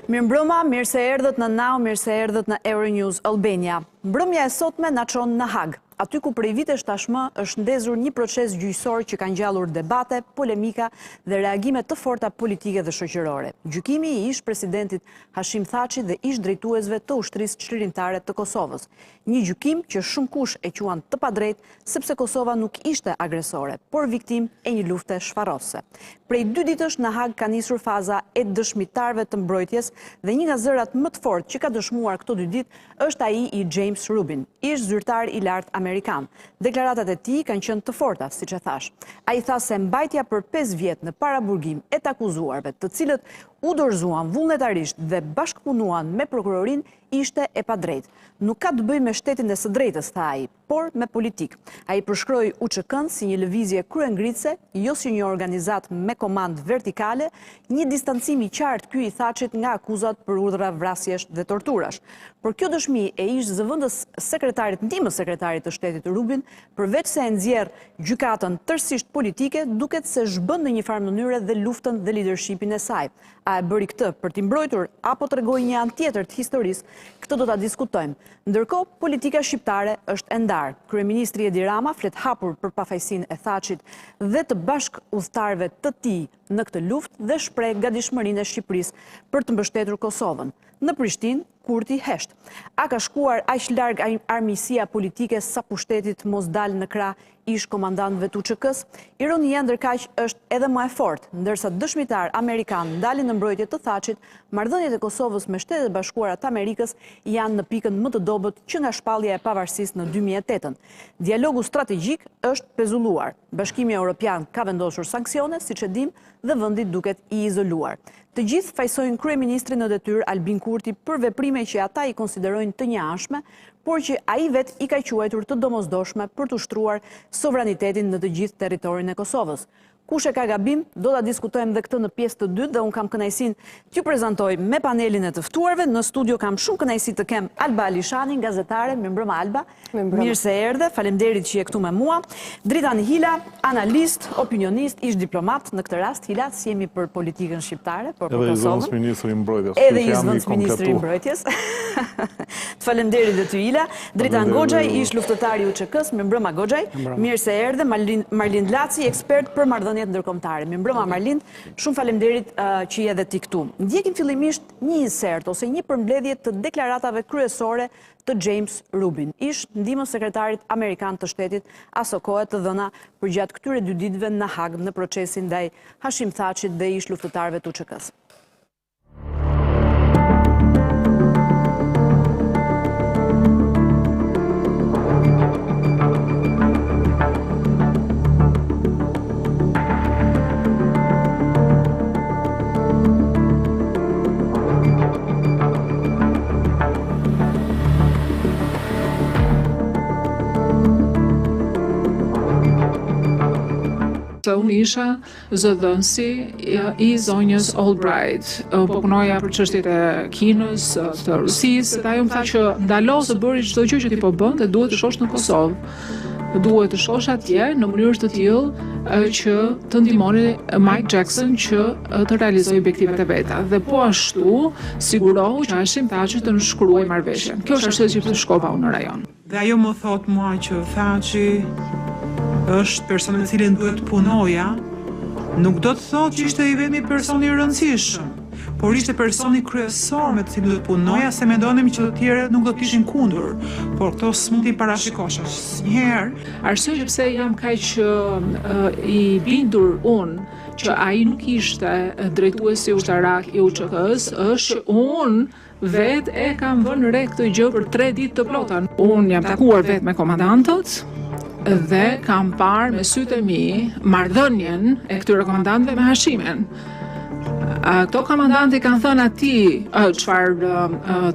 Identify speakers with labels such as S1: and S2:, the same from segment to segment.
S1: Mirëmbrëma, mirë se erdhët në Now, mirë se erdhët në Euronews Albania. Mbrëmja e sotme na çon në Hagë, aty ku prej vitesh tashmë është ndezur një proces gjyqësor që ka ngjallur debate, polemika dhe reagime të forta politike dhe shoqërore. Gjykimi i ish-presidentit Hashim Thaçi dhe ish-drejtuesve të Ushtrisë Çlirimtare të Kosovës. Një gjykim që shumëkush e quan të padrejtë sepse Kosova nuk ishte agresore, por viktimë e një lufte shfarosëse. Prej dy ditësh në Hagë ka nisur faza e dëshmitarëve të mbrojtjes dhe një nga zërat më të fortë që ka dëshmuar këto dy ditë është ai i James Rubin, ish-zyrtar i lartë amerikan. Deklaratat e tij kanë qenë të forta, siç e thashë. Ai tha se mbajtja për pesë vjet në paraburgim e të akuzuarve, të cilët u dorëzuan vullnetarisht dhe bashkëpunuan me prokurorinë, ishte e padrejtë. Nuk ka të bëjë me shtetin e së drejtës, tha ai. por me politikë. Ai përshkroi UÇK-në si një lëvizje kryengritëse, jo si një organizatë me komandë vertikale, një distancim i qartë ky i Thaçit nga akuzat për urdhra vrasjesh dhe torturash. Por kjo dëshmi e ish zëvendës sekretarit ndihmës sekretarit të shtetit Rubin, përveç se e nxjerr gjykatën tërësisht politike, duket se zhbën në një farë mënyre dhe luftën dhe lidershipin e saj. A e bëri këtë për t'i mbrojtur apo tregoi një anë tjetër të historisë, këtë do ta diskutojmë. Ndërkohë, politika shqiptare është e ndarë. Kryeministri Edi Rama flet hapur për pafajësinë e Thaçit dhe të bashkëudhëtarëve të tij në këtë luftë dhe shpreh gatishmërinë e Shqipërisë për të mbështetur Kosovën. Në Prishtinë, Kurti hesht. A ka shkuar aq larg armiqësia politike sa pushteti të mos dalë në krah ish-komandantëve të UÇK-së? Ironia ndërkaq është edhe më e fortë, ndërsa dëshmitarë amerikanë dalin në mbrojtje të Thaçit, marrëdhëniet e Kosovës me Shtetet e Bashkuara të Amerikës janë në pikën më të dobët që nga shpallja e pavarësisë në 2008-ën. Dialogu strategjik është pezulluar. Bashkimi Europian ka vendosur sanksione, siç e dimë, dhe vendi duket i izoluar. Të gjithë fajësojnë kryeministrin në detyrë Albin Kurti për veprime që ata i konsiderojnë të njëanshme, por që ai vetë i ka quajtur të domosdoshme për të ushtruar sovranitetin në të gjithë territorin e Kosovës. Kush e ka gabim, do ta diskutojmë dhe këtë në pjesë të dytë dhe unë kam kënaqësinë t'ju prezantoj me panelin e të ftuarve. Në studio kam shumë kënaqësi të kem Alba Alishanin, gazetare. Mirëmbrëma Alba. Mirë se erdhe, faleminderit që je këtu me mua. Dritan Hila, analist, opinionist, ish diplomat në këtë rast, Hila, s'jemi për politikën shqiptare, por për Kosovën.
S2: Edhe ish zëvendësministri i mbrojtjes.
S1: Edhe ish zëvendësministri i mbrojtjes. Të faleminderit dhe ty Hila. Dritan Goxhaj, ish luftëtar i UÇK-së, mirëmbrëma Goxhaj. Mirë se erdhe, Marlind Laci, ekspert për marrëdhëniet ndërkombëtare. Mirëmbrëma Marlind, shumë faleminderit që je edhe ti këtu. Ndjekim fillimisht një insert ose një përmbledhje të deklaratave kryesore të James Rubin, ish ndihmës sekretarit amerikan të shtetit asokohe të dhëna përgjatë këtyre dy ditëve në Hagë në procesin ndaj Hashim Thaçit dhe ish luftëtarëve të UÇK-së.
S3: Unë isha zëdhënësi i zonjës Albright. Po punoja për çështjet e Kinës, të Rusisë, dhe ajo më tha që ndalo së bëri çdo gjë që ti po bën dhe duhet të shkosh në Kosovë. Duhet të shkosh atje në mënyrë të tillë që të ndihmoni Mike Jackson që të realizojë objektivat e veta dhe po ashtu sigurohu që Hashim Thaçi të nënshkruajë marrëveshjen. Kjo është arsyeja që pse shkova unë në rajon.
S4: Dhe ajo më thotë mua që Thaçi është personi me të cilin duhet të punoja, nuk do të thotë që ishte i vetmi person i rëndësishëm, por ishte personi kryesor me të cilin duhet të punoja se mendonim që të tjerët nuk do të ishin kundër, por këto s'mund t'i parashikosh asnjëherë.
S3: Arsyeja që pse jam kaq i bindur unë që ai nuk ishte drejtuesi ushtarak i UÇK-së është që unë vetë e kam vënë re këtë gjë për 3 ditë të plota. Unë jam takuar vetë me komandantët dhe kam parë me sytë e mi marrëdhënien e këtyre komandantëve me Hashimin. Këto komandantë i kanë thënë atij çfarë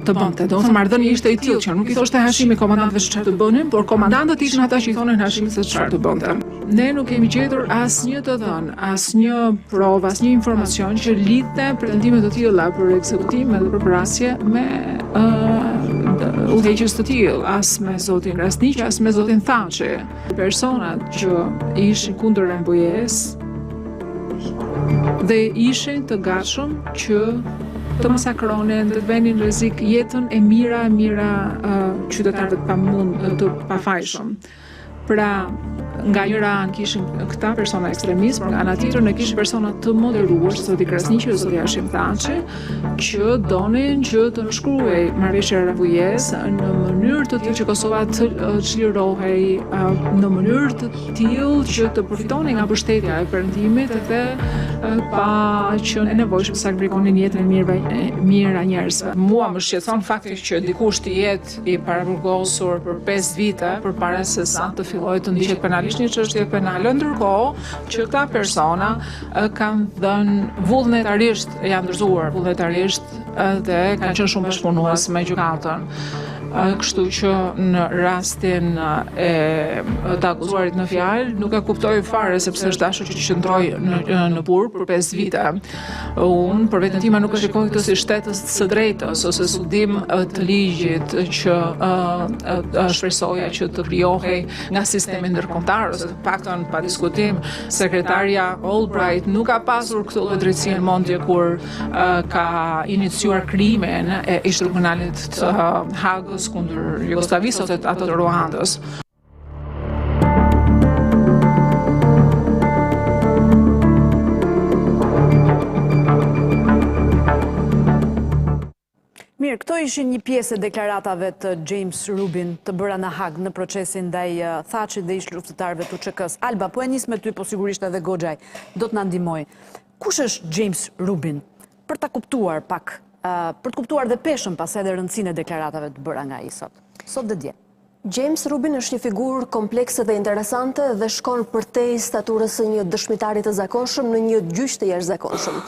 S3: të bënte. Domethënë marrëdhënia ishte e tillë që nuk i thoshte Hashimi komandantëve se çfarë të bënin, por komandantët ishin ata që i thonin Hashimit se çfarë të bënte. Ne nuk kemi gjetur asnjë të dhënë, asnjë provë, asnjë informacion që lidhte pretendime të tilla për ekzekutime dhe për vrasje me uh, udhëheqës të tillë, as me zotin Krasniqi, as me zotin Thaçi. Personat që ishin kundër MBJ-së dhe ishin të gatshëm që të masakronin dhe të venin në rrezik jetën e mijëra e mijëra qytetarëve të pamund të pafajshëm. Pra, nga njëra anë kishim këta persona ekstremistë, por nga ana tjetër ne kishim persona të moderuar, si zoti Krasniqi dhe zoti Hashim Thaçi, që donin që të nënshkruhej marrëveshja e Rambujës në mënyrë të tillë që Kosova të çlirohej në mënyrë të tillë që të përfitonin nga mbështetja e Perëndimit dhe pa qenë e nevojshme të sakrifikonin jetën e mijëra mijëra njerëzve. Mua më shqetëson fakti që dikush të jetë i paraburgosur për 5 vite përpara se sa të fillojë të ndiqet penalisht një çështje penale, ndërkohë që këta persona kanë dhënë vullnetarisht, janë dorëzuar vullnetarisht dhe kanë qenë shumë bashkëpunues me gjykatën. Kështu që në rastin e të akuzuarit në fjalë nuk e kuptoj fare sepse është dashur që të qëndrojë në në burg për 5 vite. Unë për veten time nuk e shikoj këtë si shtet të së drejtës ose sundim të ligjit që shpresoja që të krijohej nga sistemi ndërkombëtar ose të paktën pa diskutim sekretarja Albright nuk ka pasur këtë lloj drejtësie në mendje kur ka iniciuar krijimin e ish tribunalit të Hagës kundër Jugosllavisë ose atë të Ruandës.
S1: Mirë, këto ishin një pjesë e deklaratave të James Rubin të bëra në Hagë në procesin ndaj eh, Thaçit dhe ish luftëtarëve të UÇK-së. Alba, po e nis me ty, po sigurisht edhe Goxhaj do të na ndihmojë. Kush është James Rubin? Për ta kuptuar pak, eh, për të kuptuar dhe peshën pas edhe rëndësinë e deklaratave të bëra nga ai sot. Sot dhe dje.
S2: James Rubin është një figurë komplekse dhe interesante dhe shkon përtej staturës së një dëshmitari të zakonshëm në një gjyq të jashtëzakonshëm.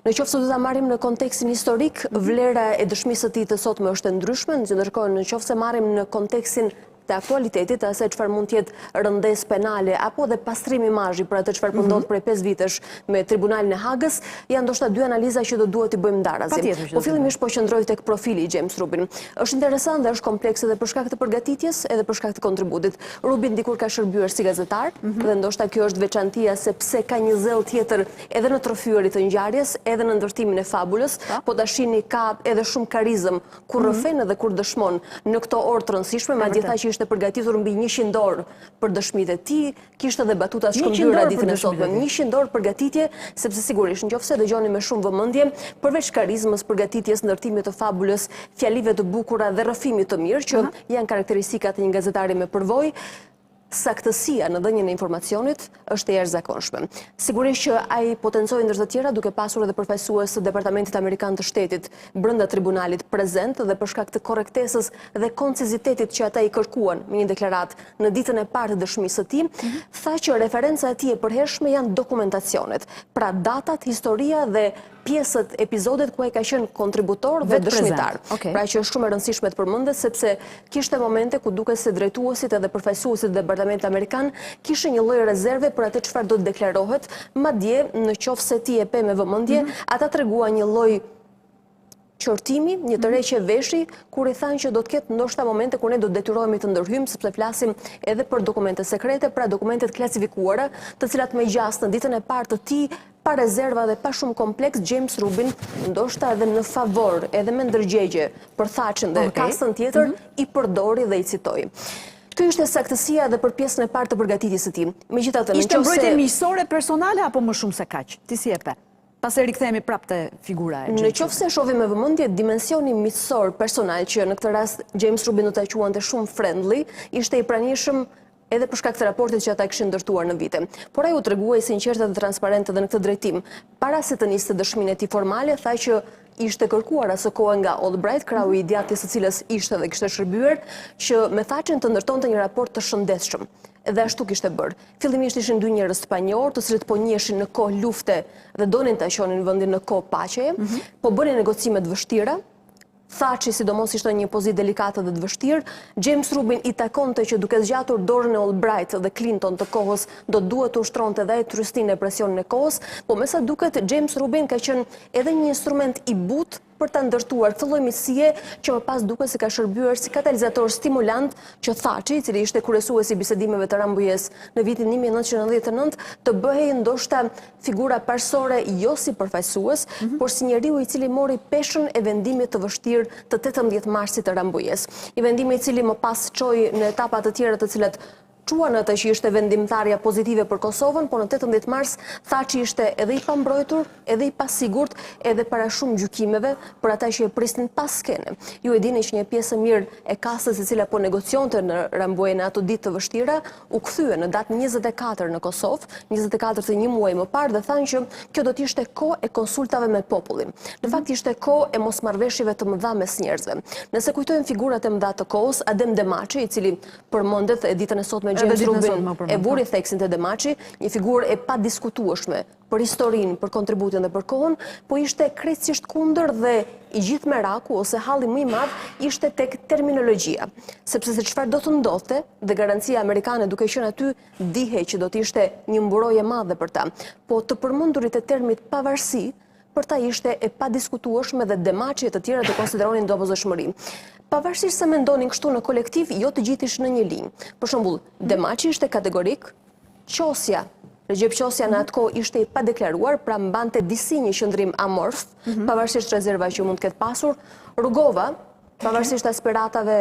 S2: Në qoftë se do ta marrim në kontekstin historik, vlera e dëshmisë së tij të sotme është e ndryshme, ndërkohë në qoftë se marrim në kontekstin të aktualitetit, të asaj çfarë mund të jetë rëndesë penale apo dhe pastrim imazhi për atë çfarë po ndodh mhm. prej 5 vitesh me Tribunalin e Hagës, janë ndoshta dy analiza që do duhet t'i bëjmë ndarazi. Po fillimisht po qëndroj tek profili i James Rubin. Është interesant dhe është kompleks edhe për shkak të përgatitjes, edhe për shkak të kontributit. Rubin dikur ka shërbyer si gazetar mhm. dhe ndoshta kjo është veçantia sepse ka një zell tjetër edhe në të rrëfyerit të ngjarjes, edhe në ndërtimin e fabulës, po, po ta shihni ka edhe shumë karizëm kur mhm. rrëfen edhe kur dëshmon në këto orë të rëndësishme, madje tha që ishte përgatitur mbi 100 orë për dëshmitë e tij, Kishte dhe batuta të shkëmbyera ditën e sotme. 100 orë përgatitje, sepse sigurisht, në qoftë se dëgjoni me shumë vëmendje, përveç karizmës, përgatitjes, ndërtimit të fabulës, fjalive të bukura dhe rrëfimit të mirë, që janë karakteristika të një gazetari me përvojë, saktësia në dhënien e informacionit është e jashtëzakonshme. Sigurisht që ai potencoi ndër të tjera duke pasur edhe përfaqësues të Departamentit Amerikan të Shtetit brenda tribunalit prezent dhe për shkak të korrektesës dhe koncizitetit që ata i kërkuan me një deklaratë në ditën e parë të dëshmisë së tij, tha që referenca e tij e përhershme janë dokumentacionet, pra datat, historia dhe pjesët, epizodet ku ai ka qenë kontributor dhe dëshmitar. Pra që është shumë e rëndësishme të përmendet sepse kishte momente ku duket se drejtuesit edhe përfaqësuesit e Departamentit Amerikan kishin një lloj rezerve për atë çfarë do të deklarohet, madje në qoftë se ti e pe me vëmendje, mhm. ata treguan një lloj qortimi, një tërheqje veshi, kur i thanë që do të ketë ndoshta momente kur ne do të detyrohemi të ndërhyjmë, sepse flasim edhe për dokumente sekrete, pra dokumente të klasifikuara, të cilat me gjasë në ditën e parë të tij, pa rezerva dhe pa shumë kompleks, James Rubin, ndoshta edhe në favor, edhe me ndërgjegje për Thaçin dhe kastën tjetër, mhm. i përdori dhe i citoi. Kjo ishte saktësia edhe për pjesën e parë të përgatitjes së tij.
S1: Megjithatë, në qoftë se Ishte mbrojtje miqësore personale apo më shumë se kaq? Ti si e pe? Pastaj rikthehemi prapë te figura e James
S2: Në qoftë se shohim me vëmendje dimensioni miqësor personal që në këtë rast James Rubin do ta quante shumë friendly, ishte i pranishëm edhe për shkak të raportit që ata kishin ndërtuar në vite. Por ai u tregua i sinqertë dhe transparent edhe në këtë drejtim. Para se të niste dëshminë e tij formale, tha që ishte kërkuar asokohe nga Albright, krahu i djathtë i së cilës ishte dhe kishte shërbyer, që me Thaçin të ndërtonte një raport të shëndetshëm. Dhe ashtu kishte bërë. Fillimisht ishin dy njerëz të panjohur, të cilët po njiheshin në kohë lufte dhe donin ta çonin vendin në kohë paqeje, mhm. po bënin negocime të vështira. Thaçi sidomos ishte në një pozitë delikate dhe të vështirë. James Rubin i takonte që duke zgjatur dorën e Albright dhe Clinton të kohës do duhet të ushtronte dhe ai trysninë e presionin e kohës, po me sa duket James Rubin ka qenë edhe një instrument i butë. për ta ndërtuar këtë lloj miqësie që më pas duket se ka shërbyer si katalizator stimulant që Thaçi, i cili ishte kryesues i bisedimeve të Rambujesë në vitin 1999, të bëhej ndoshta figura parësore jo si përfaqësues, mhm. por si njeriu i cili mori peshën e vendimit të vështirë të 18 marsit të Rambujesë. Një vendim i cili më pas çoi në etapa të tjera të cilat çuan në atë që ishte vendimtarja pozitive për Kosovën, por në 18 mars Thaçi ishte edhe i pambrojtur, edhe i pasigurt, edhe para shumë gjykimeve për ata që e prisnin pas skene. Ju e dini që një pjesë e mirë e kastës e cila po negocionte në Rambuje në ato ditë të vështira, u kthye në datë 24 në Kosovë, 24 të një muaj më parë dhe thanë që kjo do të ishte kohë e konsultave me popullin. Në fakt ishte kohë e mosmarrëveshjeve të mëdha mes njerëzve. Nëse kujtojmë figurat e mëdha të kohës, Adem Demaçi, i cili përmendet e ditën e sotme James Rubin e vuri po. theksin te Demaçi, një figurë e padiskutueshme për historinë, për kontributin dhe për kohën, po ishte krejtësisht kundër dhe i gjithë meraku ose halli më i madh ishte tek terminologjia, sepse se çfarë do të ndodhte dhe garancia amerikane duke qenë aty dihej që do të ishte një mburojë e madhe për ta. Po të përmendurit e termit pavarësi për ta ishte e padiskutueshme dhe Demaçi e të tjerët e konsideronin domosdoshmëri. Pavarësisht se mendonin kështu në kolektiv, jo të gjithë ishin në një linjë. Për shembull, Demaçi ishte kategorik, Qosja, Rexhep Qosja në atë kohë ishte i padeklaruar, pra mbante disi një qëndrim amorf, mhm. pavarësisht rezerva që mund të ketë pasur. Rugova, pavarësisht aspiratave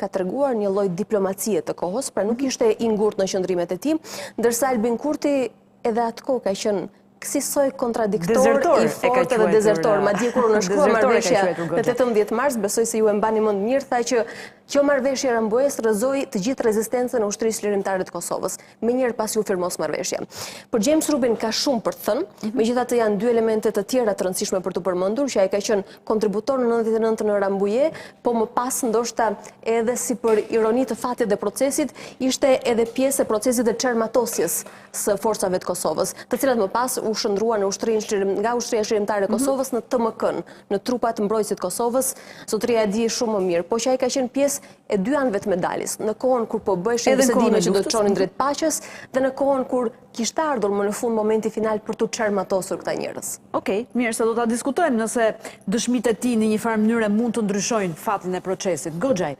S2: ka treguar një lloj diplomacie të kohës, pra nuk mhm. ishte i ngurtë në qëndrimet e tij, ndërsa Albin Kurti edhe atë kohë ka qenë kësisoj kontradiktor i fortë dhe dezertor. Madje kur u nënshkrua marrëveshja në 18 mars, besoj se ju e mbani mend mirë, tha që kjo marrëveshje e Rambujesë rrëzoi të gjithë rezistencën e Ushtrisë Çlirimtare të Kosovës, menjëherë pasi u firmos marrëveshja. Për James Rubin ka shumë për të thënë, mhm. megjithatë janë dy elemente të tjera të rëndësishme për t'u përmendur, që ai ka qenë kontributor në 99 në Rambuje, po më pas ndoshta edhe si për ironi të fatit dhe procesit, ishte edhe pjesë e procesit të çarmatosjes së forcave të Kosovës, të cilat më pas u shndërruan në ushtrinë nga Ushtria Çlirimtare e mhm. Kosovës në TMK-n, në Trupat Mbrojtëse të Kosovës, zotëria e di shumë më mirë, po që ai ka qenë pjesë e dy anëve të medaljes, në kohën kur po bëheshin bisedime që do të çonin drejt paqes dhe në kohën kur kishte ardhur më në fund momenti final për t'u çarmatosur këta njerëz.
S1: Okej, mirë se do ta diskutojmë nëse dëshmitë e tij në një farë mënyre mund të ndryshojnë fatin e procesit. Goxhaj,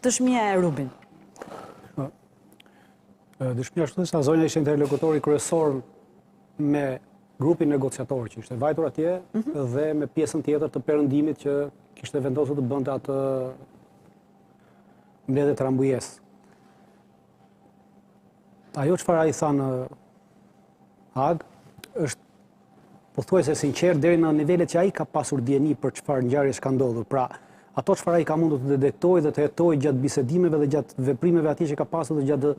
S1: dëshmia e Rubin.
S5: Dëshmia është se zonja ishte interlokutori kryesor me grupin negociator që ishte vajtur atje mhm. dhe me pjesën tjetër të perëndimit që kishte vendosur të bënte atë mbledhje të Rambujesë. Ajo çfarë ai tha në Hagë është pothuajse e sinqertë deri në nivelet që ai ka pasur dijeni për çfarë ngjarjesh ka ndodhur. Pra, ato çfarë ai ka mundur të detektojë dhe të hetojë gjatë bisedimeve dhe gjatë veprimeve atje që ka pasur dhe gjatë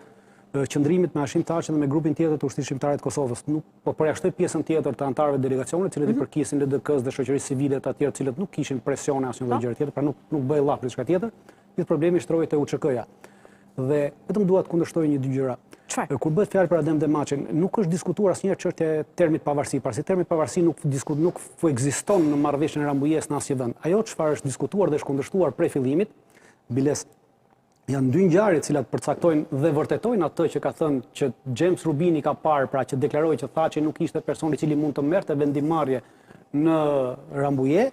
S5: qëndrimit me Hashim Thaçin dhe me grupin tjetër të Ushtrisë Çlirimtare të Kosovës. Nuk po përjashtoj pjesën tjetër të anëtarëve të delegacionit, të cilët i mhm. përkisnin LDK-s dhe shoqërisë civile të tjerë, të cilët nuk kishin presione asnjë lloj po. gjëje tjetër, pra nuk nuk bëhej llaf diçka tjetër. Gjithë problemi shtrohej te UÇK-ja. Dhe vetëm dua të kundërshtoj një dy gjëra.
S1: Çfarë?
S5: Kur bëhet fjalë për Adem Demaçin, nuk është diskutuar asnjëherë çështja e termit pavarësi, pasi termi pavarësi nuk diskut nuk ekziston në marrëveshjen e Rambujesë në asnjë vend. Ajo çfarë është diskutuar dhe është kundërshtuar prej fillimit, biles janë dy ngjarje të cilat përcaktojnë dhe vërtetojnë atë që ka thënë që James Rubini ka parë, pra që deklaroi që Thaçi nuk ishte personi i cili mund të merrte vendimmarrje në Rambuje.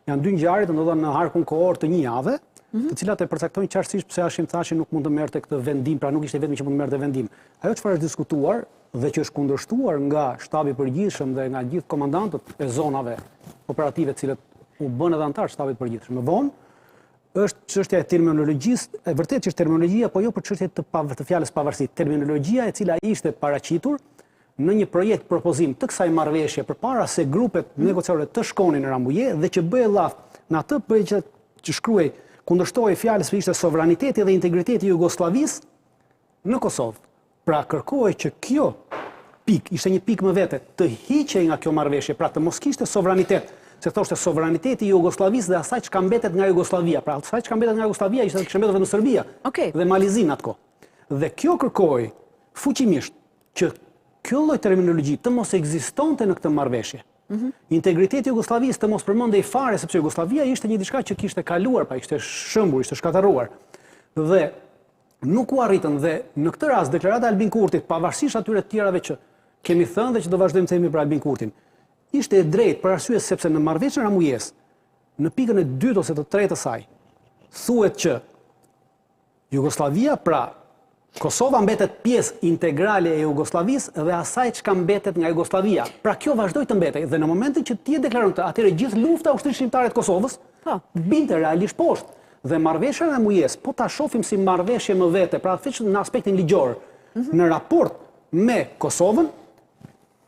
S5: Janë dy ngjarje të ndodhura në harkun kohor të një jave, mhm. të cilat e përcaktojnë qartësisht pse Hashim Thaçi nuk mund të merrte këtë vendim, pra nuk ishte i vetmi që mund të merrte vendim. Ajo çfarë është diskutuar dhe që është kundërshtuar nga shtabi i përgjithshëm dhe nga gjithë komandantët e zonave operative, të cilët u bënë edhe anëtarë të shtabit të përgjithshëm. Më vonë është çështja e terminologjisë, e vërtetë që është terminologjia, po jo për çështje të, të fjalës pavarësi. Terminologjia e cila ishte paraqitur në një projekt propozim të kësaj marrëveshje përpara se grupet mhm. negociatore të shkonin në Rambuje dhe që bëhej llaf në atë bëhej që, që shkruhej kundërshtohej fjalës se ishte sovraniteti dhe integriteti i Jugosllavisë në Kosovë. Pra kërkohej që kjo pikë, ishte një pikë më vete, të hiqej nga kjo marrëveshje, pra të mos kishte sovranitet, se thoshte sovraniteti i Jugosllavisë dhe asaj çka mbetet nga Jugosllavia. Pra asaj çka mbetet nga Jugosllavia ishte kishte mbetur vetëm Serbia
S1: okay.
S5: dhe Mali i Zi në atë kohë. Dhe kjo kërkohej fuqimisht që kjo lloj terminologji të mos ekzistonte në këtë marrëveshje. Mm -hmm. Integriteti i Jugosllavisë të mos përmendej fare sepse Jugosllavia ishte një diçka që kishte kaluar, pra ishte shembur, ishte shkatërruar. Dhe nuk u arritën dhe në këtë rast deklarata e Albin Kurtit, pavarësisht atyre të tjerave që kemi thënë dhe që do vazhdojmë të themi për Albin Kurtin, ishte e drejtë për arsye sepse në marrëveshjen e Rambujesë. Në pikën e dytë ose të tretë të saj, thuhet që Jugosllavia, pra Kosova mbetet pjesë integrale e Jugosllavisë dhe asaj çka mbetet nga Jugosllavia. Pra kjo vazhdoi të mbetej dhe në momentin që ti e deklaron këtë, atëherë gjithë lufta e Ushtrisë Çlirimtare të Kosovës po. binte realisht poshtë. Dhe marrëveshja e Rambujesë, po ta shohim si marrëveshje më vete, pra thjesht në aspektin ligjor, mm -hmm. në raport me Kosovën,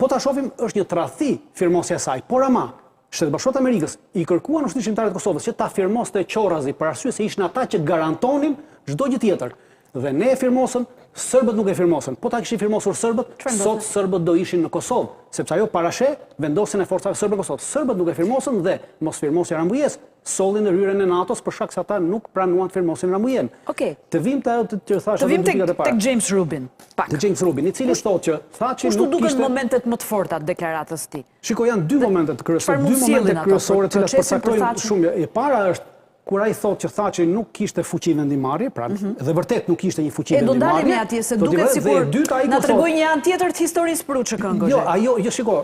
S5: Po ta shohim është një tradhti firmosja e saj, por ama Shtetet e Bashkuara të Amerikës i kërkuan Ushtrisë Çlirimtare të Kosovës që ta firmoste qorrazi për arsye se ishin ata që garantonin çdo gjë tjetër. Dhe ne e firmosëm, serbët nuk e firmosën. Po ta kishin firmosur serbët, sot serbët do ishin në Kosovë, sepse ajo parasheh vendosjen e forcave serbe në Kosovë. Serbët nuk e firmosën dhe mosfirmosja e Rambujesë solli ndërhyrjen e NATO-s për shkak se ata nuk pranuan të firmosin Rambujenë.
S1: Okej.
S5: Të vim te ajo që thashë
S1: Të vim tek tek James Rubin.
S5: Pak. Te James Rubin, i cili thotë që
S1: Thaçi nuk kishte duken momentet më të forta të deklaratës
S5: së tij? Shiko, janë dy momente të kryesore, dy momente kryesore të cilat përcaktojnë shumë. E para është kur ai thotë që Thaçi nuk kishte fuqi vendimmarrje, pra mhm. dhe vërtet nuk kishte një fuqi vendimmarrje.
S1: E do ndalemi atje se duket sikur na tregoi një anë tjetër të historisë për UÇK-në.
S5: Jo, ajo, jo shiko,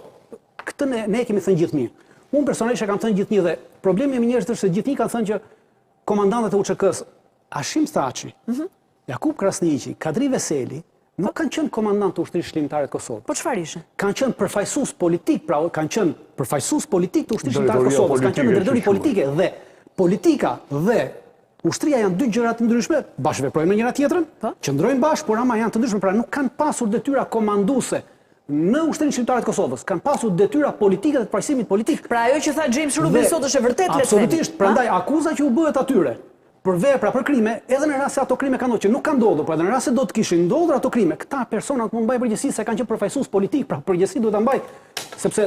S5: Këtë ne ne e kemi thënë gjithnjë. Unë personalisht e kam thënë gjithnjë dhe problemi me njerëzit është se gjithnjë kanë thënë që komandantët e UÇK-së, Hashim Thaçi, mm -hmm. Jakup Krasniqi, Kadri Veseli, nuk kanë qenë komandantë të Ushtrisë Çlirimtare të
S1: Kosovës. Po çfarë ishin?
S5: Kanë qenë përfaqësues politik, pra kanë qenë përfaqësues politik të Ushtrisë Çlirimtare të Kosovës, kanë qenë në drejtori politike dhe politika dhe ushtria janë dy gjëra të ndryshme, bashkëveprojnë me njëra tjetrën, po. qëndrojnë bashkë, por ama janë të ndryshme, pra nuk kanë pasur detyra komanduese në Ushtrinë Çlirimtare të Kosovës kanë pasur detyra politike dhe të përfaqësimit
S1: politik. Pra ajo që tha James Rubin sot është e vërtetë,
S5: le të themi. Absolutisht, prandaj akuza që u bëhet atyre për vepra, për krime, edhe në rast se ato krime kanë ndodhur, që nuk kanë ndodhur, por edhe në rast se do të kishin ndodhur ato krime, këta persona nuk mund të mbajnë përgjegjësi se kanë qenë përfaqësues politik, pra përgjegjësi duhet ta mbajë, sepse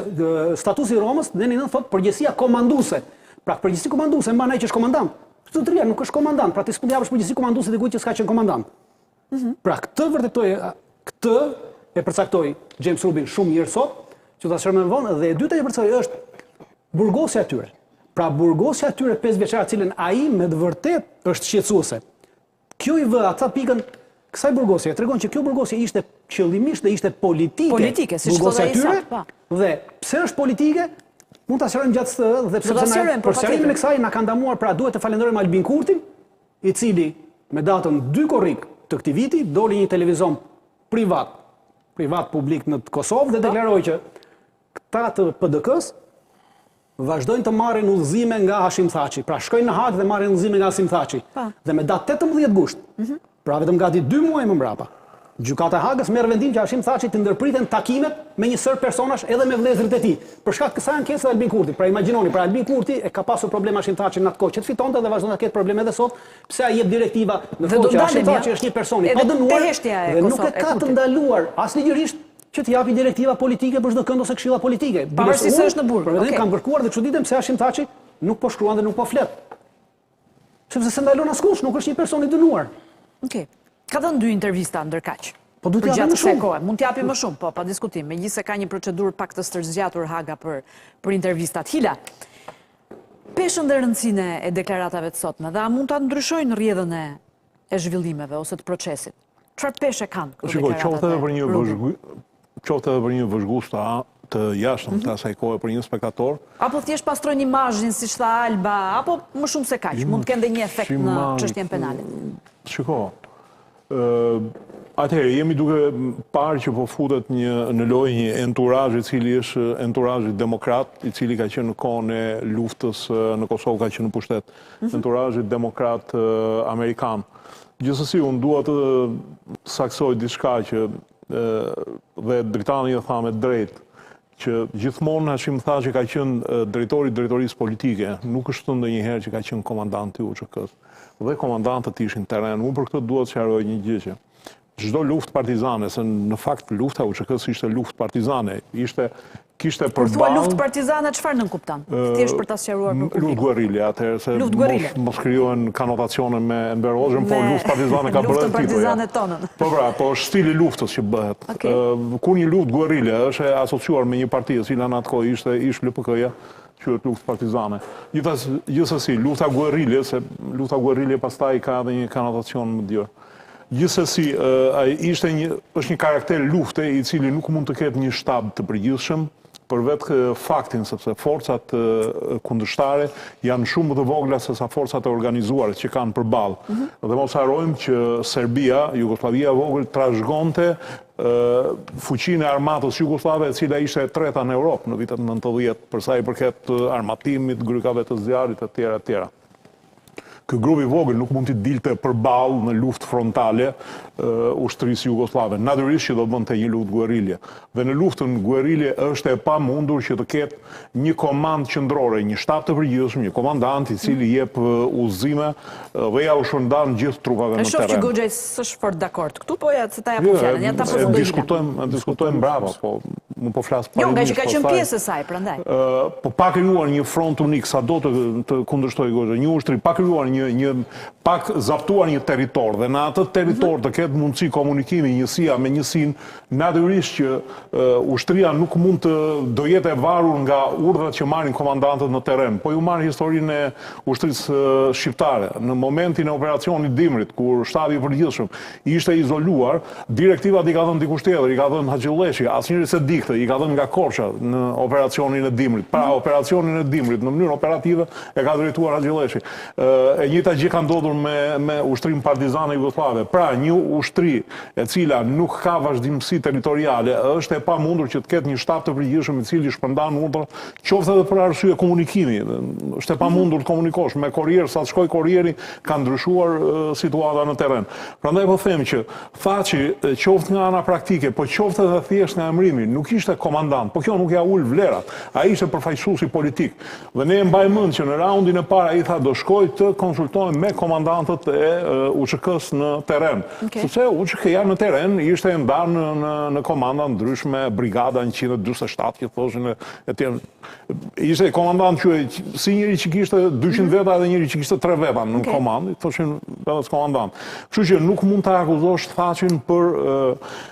S5: statuti i Romës neni 9 thotë përgjegjësia komanduese. Pra përgjegjësi komanduese mban ai që është komandant. Zotëria nuk është komandant, pra ti s'mund të japësh përgjegjësi komanduese dikujt që s'ka qenë komandant. Mhm. Pra këtë vërtetoi, këtë e përcaktoi James Rubin shumë mirë sot, që ta sqarojmë më vonë, dhe e dyta që përcaktoi është burgosja e tyre. Pra burgosja e tyre 5 vjeçare, cilën ai me të vërtetë është shqetësuese. Kjo i vë ata pikën kësaj burgosje, e tregon që kjo burgosje ishte qëllimisht dhe ishte
S1: politike. Politike, siç thotë ai sot,
S5: po. Dhe pse është politike? Mund ta sqarojmë gjatë dhe pse na po, për sqarimin e kësaj na ka ndihmuar, pra duhet të falenderojmë Albin Kurtin, i cili me datën 2 korrik të këtij viti doli një televizion privat, privat publik në Kosovë dhe po. deklaroi që këta të PDK-s vazhdojnë të marrin udhëzime nga Hashim Thaçi. Pra shkojnë në Hagë dhe marrin udhëzime nga Hashim Thaçi. Po. Dhe me datë 18 gusht, mm -hmm. pra vetëm gati 2 muaj më mbrapa, Gjykata e Hagës merr vendim që Hashim Thaçit t'i ndërpriten takimet me një sërë personash edhe me vëllezërit e tij, për shkak të kësaj ankese të Albin Kurtit. Pra imagjinoni, pra Albin Kurti e ka pasur problem Hashim Thaçin në atë kohë që të fitonte dhe vazhdon ta ketë problem edhe sot, pse ai jep direktiva në kohë që Hashim Thaçi është një person i padënuar dhe nuk e ka të ndaluar as ligjërisht që të japi direktiva politike për çdo kënd ose këshilla politike.
S1: Pavarësisht se është në burg.
S5: Për vetëm kam kërkuar dhe çuditem pse Hashim Thaçi nuk po shkruan dhe nuk po flet. Sepse s'e ndalon askush, nuk është një person i
S1: dënuar. Okej. Ka dhënë dy intervista ndërkaq.
S5: Po duhet të japë më shumë.
S1: Kohe. Mund të japi më shumë, po, pa diskutim. Megjithëse ka një procedurë pak të stërzgjatur Haga për, për intervistat. Hila, peshën dhe rëndësinë e deklaratave të sotme dhe a mund ta ndryshojnë rrjedhën e, e zhvillimeve ose të procesit? Çfarë peshe kanë
S6: këto deklaratat? Shiko, qoftë edhe për një vëzhgu, qoftë edhe për një vëzhgues të të jashtëm të mhm. asaj kohe për një spektator.
S1: Apo thjesht pastrojnë imazhin, siç tha Alba, apo më shumë se kaq, mund të kenë dhe një efekt në çështjen penale.
S6: Shiko, atëherë jemi duke parë që po futet një në lojë një enturazh i cili është enturazhi demokrat, i cili ka qenë në kohën e luftës në Kosovë ka qenë në pushtet. Mm -hmm. Enturazhi demokrat amerikan. Gjithsesi unë dua të saksoj diçka që dhe Dritani e tha me drejt që gjithmonë Hashim Thaçi ka qenë drejtori i drejtorisë politike, nuk është thënë ndonjëherë që ka qenë komandanti i UÇK-së. Dhe komandantët ishin në terren. Unë për këtë dua të sqaroj një gjë që çdo luftë partizane, se në fakt lufta e UÇK-së ishte luftë partizane, ishte
S1: kishte për bazë... Kur thua luftë partizane, çfarë nënkupton? Thjesht për ta sqaruar
S6: për publikun. Luftë guerrile, atëherë se mos, mos krijohen konotacione me Enver Hoxhën, po luftë partizane ka bërë
S1: Tito. Luftën partizane
S6: tonën. Po pra, po është stili i luftës që bëhet. Kur një luftë guerrile është e asociuar me një parti, e cila në atë kohë ishte ish LPK-ja, quhet luftë partizane. Gjithsesi, lufta guerrile, se lufta guerrile pastaj ka edhe një konotacion më të gjerë. Gjithsesi, ai ishte një është një karakter lufte i cili nuk mund të ketë një shtab të përgjithshëm. Për vetë faktin sepse forcat kundërshtare janë shumë më të vogla sesa forcat e organizuara që kanë përballë. Mhm. Dhe mos harrojmë që Serbia, Jugosllavia e vogël trashëgonte fuqinë e armatës jugosllave e cila ishte e treta në Europë në vitet 90 për sa i përket armatimit, grykave të zjarrit e tjera e tjera. Ky grup i vogël nuk mund t'i dilte përballë në luftë frontale ushtrisë jugosllave. Natyrisht që do bënte një luftë guerrile. Dhe në luftën guerrile është e pamundur që të ketë një komandë qendrore, një shtab të përgjithshëm, një komandant i cili jep udhëzime dhe ja u shpërndan gjithë trupave në
S1: terren. E shoh që Goxhaj s'është fort dakord këtu, po ja se ta jap jo, fjalën, ja ta
S6: përfundoj. E diskutojmë, e diskutojmë bravo, po Unë po flas
S1: parimisht. Jo, ngaqë ka qenë pjesë e saj, prandaj.
S6: Po pa krijuar një front unik, sado të të kundërshtojë Goxhaj, një ushtri pa krijuar një një pa zaptuar një territor dhe në atë territor mhm. të ketë mundësi komunikimi njësia me njësinë, natyrisht që ushtria nuk mund të do jetë e varur nga urdhrat që marrin komandantët në terren. Po ju marr historinë e ushtrisë shqiptare në momentin e operacionit Dimrit, kur shtabi i përgjithshëm Ishte izoluar, direktivat i ka dhënë dikush tjetër, i ka dhënë Haxhi Lleshi, asnjëri s'e di këtë, i ka dhënë nga Korça në operacionin e dimrit. Pra mhm. operacionin e dimrit në mënyrë operative e ka drejtuar Haxhi Lleshi. E njëjta gjë ka ndodhur me me ushtrinë partizane jugosllave. Pra një ushtri e cila nuk ka vazhdimësi territoriale, është e pamundur që të ketë një shtab të përgjithshëm i cili shpërndan urdhra, qoftë edhe për arsye komunikimi. Është e pamundur të komunikosh me korrier, sa të shkojë korrieri, ka ndryshuar situata në terren. Prandaj po them që Thaçi, qoftë nga ana praktike, po qoftë edhe thjesht nga emërimi, nuk ishte komandant, po kjo nuk ia ul vlerat. Ai ishte përfaqësuesi politik. Dhe ne e mbajmë mend që në raundin e parë ai tha do shkoj të konsultohem me komandantët e UÇK-së në terren. Okay. Sepse UÇK-ja në terren ishte e ndarë në në në komanda të ndryshme, brigada 147 që thoshin e e tjerë. Ishte komandant që si njëri që kishte 200 mhm. veta edhe njëri që kishte 3 veta në okay. komandë, i thoshin vetes komandant. Kështu që nuk mund ta akuzosh Thaçin për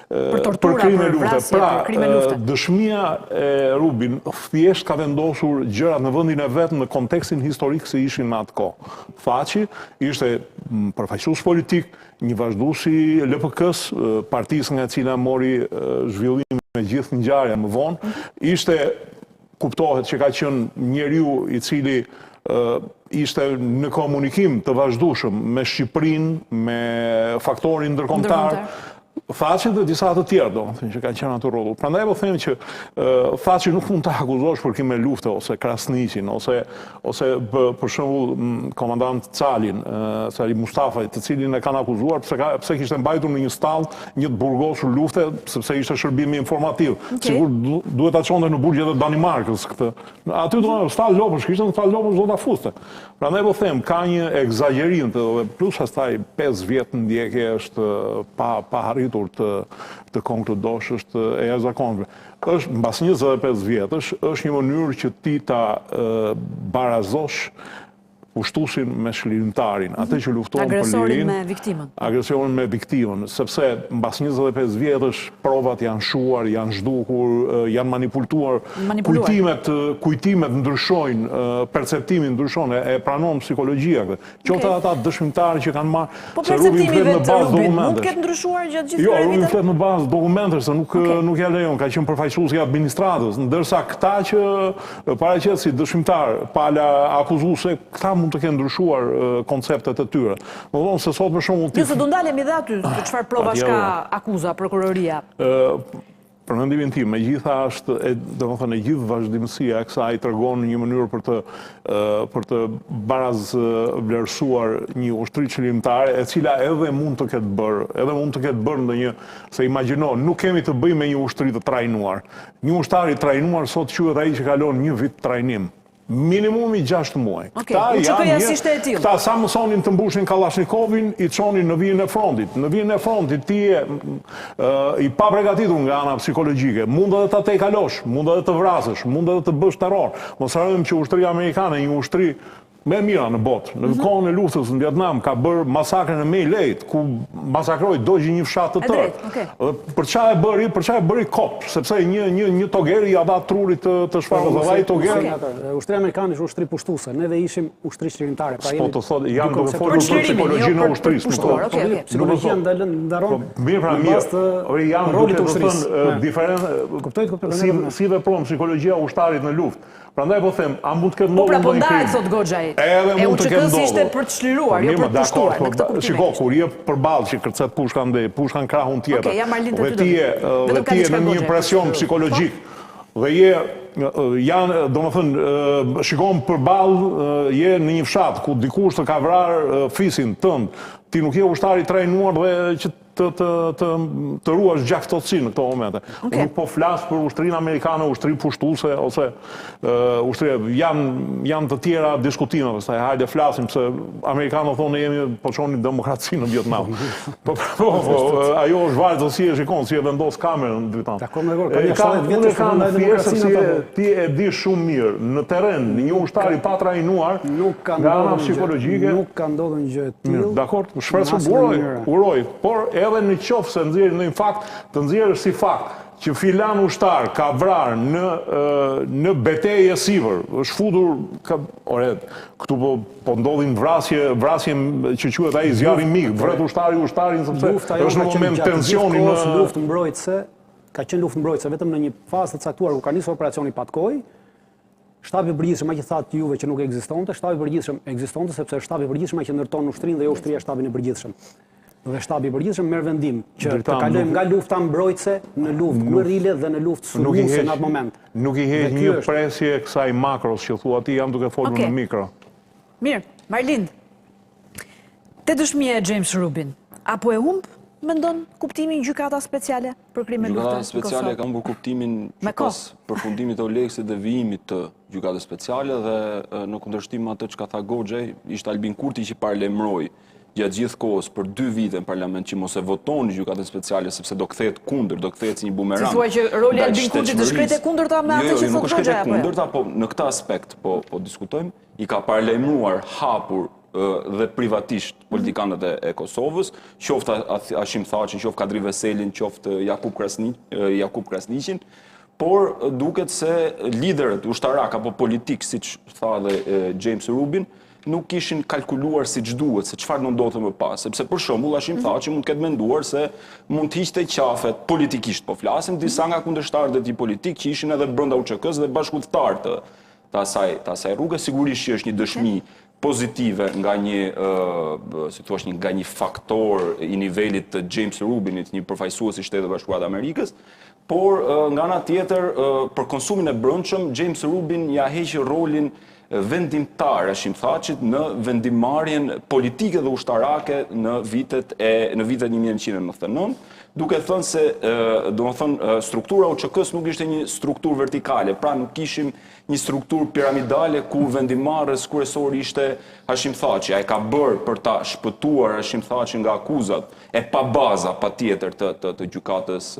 S1: për tortura, për krime lufte.
S6: Pra, për krime lufte. Dëshmia e Rubin thjesht ka vendosur gjërat në vendin e vet në kontekstin historik si ishin në atë kohë. Thaçi ishte përfaqësues politik, një vazhdues i LPK-së, partisë nga e cila mori zhvillimin e gjithë ngjarja më vonë, ishte kuptohet që ka qenë njeriu i cili ishte në komunikim të vazhdueshëm me Shqipërinë, me faktorin ndërkombëtar, Thaçi dhe disa të tjerë, domethënë që kanë qenë aty rrotull. Prandaj po them që Thaçi nuk mund ta akuzosh për krime lufte ose Krasniqin ose ose për, për shembull komandant Calin, Cali Mustafa, të cilin e kanë akuzuar pse ka pse kishte mbajtur në një stallë një të burgosur lufte sepse ishte shërbimi informativ. Okay. Sikur duhet ta çonte në burgjet e Danimarkës këtë. Aty do në stallë lopësh, kishte në stallë lopësh do ta fuste. Prandaj po them, ka një ekzagjerim të dhe plus asaj 5 vjet ndjekje është pa pa arritur të të konkludosh është e jashtëzakonshme. Është mbas 25 vjetësh, është një mënyrë që ti ta barazosh pushtuesin me çlirimtarin, atë që lufton për lirinë,
S1: agresorin me viktimën.
S6: Agresorin me viktimën, sepse mbas 25 vjetësh provat janë shuar, janë zhdukur, janë manipultuar, kujtimet, kujtimet ndryshojnë, perceptimi ndryshon, e pranon psikologjia këtë. Qoftë ata dëshmitarë që kanë
S1: marrë, po se Rubin flet në bazë dokumentesh. Mund të ketë ndryshuar gjatë gjithë
S6: jo, këtyre viteve? Jo, Rubin flet në bazë dokumentesh, se nuk nuk ja lejon, ka qenë përfaqësues i administratës, ndërsa këta që paraqet si dëshmitar pala akuzuese, këta mund të kenë ndryshuar konceptet e tyre. Domethënë se sot për shembull
S1: ti Jo, se do ndalemi dhe aty, çfarë provash ka akuza prokuroria.
S6: Për mendimin tim, e gjitha është, e, domethënë, e gjithë vazhdimësia e kësaj tregon një mënyrë për të, për të barazvlerësuar një ushtri çlirimtare, e cila edhe mund të ketë bërë, edhe mund të ketë bërë ndonjë, se imagjino, nuk kemi të bëjmë me një ushtri të trajnuar. Një ushtar i trajnuar sot quhet ai që kalon një vit trajnim. Minimumi 6 muaj.
S1: Okej, Këta janë një, s'ishte
S6: e tillë. Këta sa mësonin të mbushnin Kallashnikovin, i çonin në vijën e frontit. Në vijën e frontit ti je i papregatitur nga ana psikologjike. Mund edhe ta tejkalosh, mund edhe të vrasësh, mund edhe të bësh terror. Mos harrojmë që ushtria amerikane, një ushtri. Më e mira në botë. Në mhm. kohën e luftës në Vietnam ka bërë masakrën e My Lait, ku masakroi dogji një fshat të tërë. Dhe për ça e bëri, për ça e bëri kot, sepse një një një toger ia dha trurit të të shfarosë, dhe ai toger.
S5: Ushtria amerikane është ushtri pushtuese, neve ishim ushtri çlirimtare,
S6: pra jemi. Po të thotë, jam duke folur për psikologjinë e jo ushtrisë,
S1: nuk po.
S5: Psikologjia ndalon ndaron.
S6: Po, mirë pra mirë. Ore jam duke të thënë diferencë,
S5: kuptoj, kuptoj.
S6: Si si vepron psikologjia e ushtarit në luftë. Prandaj po them, a mund të ketë
S1: po pra,
S6: ndodhur
S1: po ndonjë krim? Po pra, po ndahet thotë Goxhaj.
S6: Edhe mund të ketë
S1: ndodhur. ishte për të çliruar, po, jo për të pushtuar, në këtë
S6: kuptim. Shiko, kur je përballë që kërcet pushka andej, pushka në krahun tjetër.
S1: Okej, ja Marlin
S6: të ty. Dhe ti je në një presion psikologjik. Po. Dhe je janë, domethënë, shikon përballë, je në një fshat ku dikush të ka vrarë fisin tënd. Ti nuk je ushtar i trajnuar dhe që të të të të ruash gjakftohtësinë në këto momente. Okay. Unë nuk po flas për ushtrinë amerikane, ushtri pushtuese ose uh, ushtri janë janë të tjera diskutime, pastaj hajde flasim se amerikanët thonë ne jemi po çonim demokracinë në Vietnam. Po po, po, ajo është varet se si e shikon, si e vendos kamerën
S5: Dritan. Dakor, dakor, ka një 70 vjet që
S6: kanë thjesht se ti e di shumë mirë në terren, një ushtar i patrajnuar
S5: nuk ka nga ana psikologjike nuk ka ndodhur një gjë e tillë.
S6: Dakor, shpresoj uroj, uroj, por edhe në qoftë se nxjerr ndonjë fakt, të nxjerrësh si fakt që filan ushtar ka vrarë në në betejë e sipër, është futur ka ore, këtu po po ndodhin vrasje, vrasje që quhet ai zjarri mik, vret ushtari ushtarin sepse është në moment tensioni
S5: në luftë mbrojtëse, ka qenë luftë mbrojtëse vetëm në një fazë të caktuar kur ka nisur operacioni Patkoi, Shtabi i Përgjithshëm, ai që thatë juve që nuk ekzistonte, Shtabi i Përgjithshëm ekzistonte sepse është Shtabi i Përgjithshëm ai që ndërton ushtrinë dhe jo ushtria Shtabin e Përgjithshëm. Dhe Shtabi i Përgjithshëm merr vendim që të kalojmë nga lufta mbrojtëse në luftë guerrile dhe në luftë sulmuese në atë moment.
S6: Nuk i heq një presje kësaj makros që thua ti, jam duke folur në mikro.
S1: Mirë, Marlind. Te dëshmia e James Rubin, apo e humb mendon kuptimin gjykata speciale për krime lufte?
S7: Gjykata speciale ka humbur kuptimin që pas përfundimit të Eulexit dhe vijimit të gjykatës speciale dhe në kundërshtim me atë çka tha Goxhaj, ishte Albin Kurti që paralajmëroi gjatë gjithë kohës për dy vite në parlament që mos e votoni gjykatën speciale sepse do kthehet kundër, do kthehet si një bumerang.
S1: Si thua që roli i Albin Kurtit është krejt e kundërta me atë jo, jo, që thotë
S7: Goxhaj apo? Jo, nuk është krejt e kundërta, po në këtë aspekt po po diskutojmë, i ka paralajmëruar hapur dhe privatisht politikanët e Kosovës, qoftë Hashim Thaçin, qoftë Kadri Veselin, qoftë Jakup Krasni, Jakup Krasniqin, por duket se liderët ushtarak apo politik, siç tha dhe James Rubin, nuk kishin kalkuluar siç duhet, se çfarë do ndodhte më pas. Sepse për shembull Hashim mhm. Thaçi mund të ketë menduar se mund të hiqte qafe politikisht, po flasim, disa nga kundërshtarët e tij politik që ishin edhe brenda UÇK-së dhe bashkudhëtarë të të asaj, të asaj rruge, sigurisht që është një dëshmi pozitive nga një, si thua, një nga një faktor i nivelit të James Rubinit, një përfaqësues i Shteteve të Bashkuara të Amerikës, por nga ana tjetër për konsumin e brendshëm James Rubin ia heq rolin vendimtar Hashim Thaçit në vendimmarrjen politike dhe ushtarake në vitet e në vitet 1999, duke thënë se domethënë struktura e UÇK-së nuk ishte një strukturë vertikale, pra nuk kishim një strukturë piramidale ku vendimmarrës kryesor ishte Hashim Thaçi. Ai ka bërë për ta shpëtuar Hashim Thaçin nga akuzat e pabaza patjetër të të, të gjykatës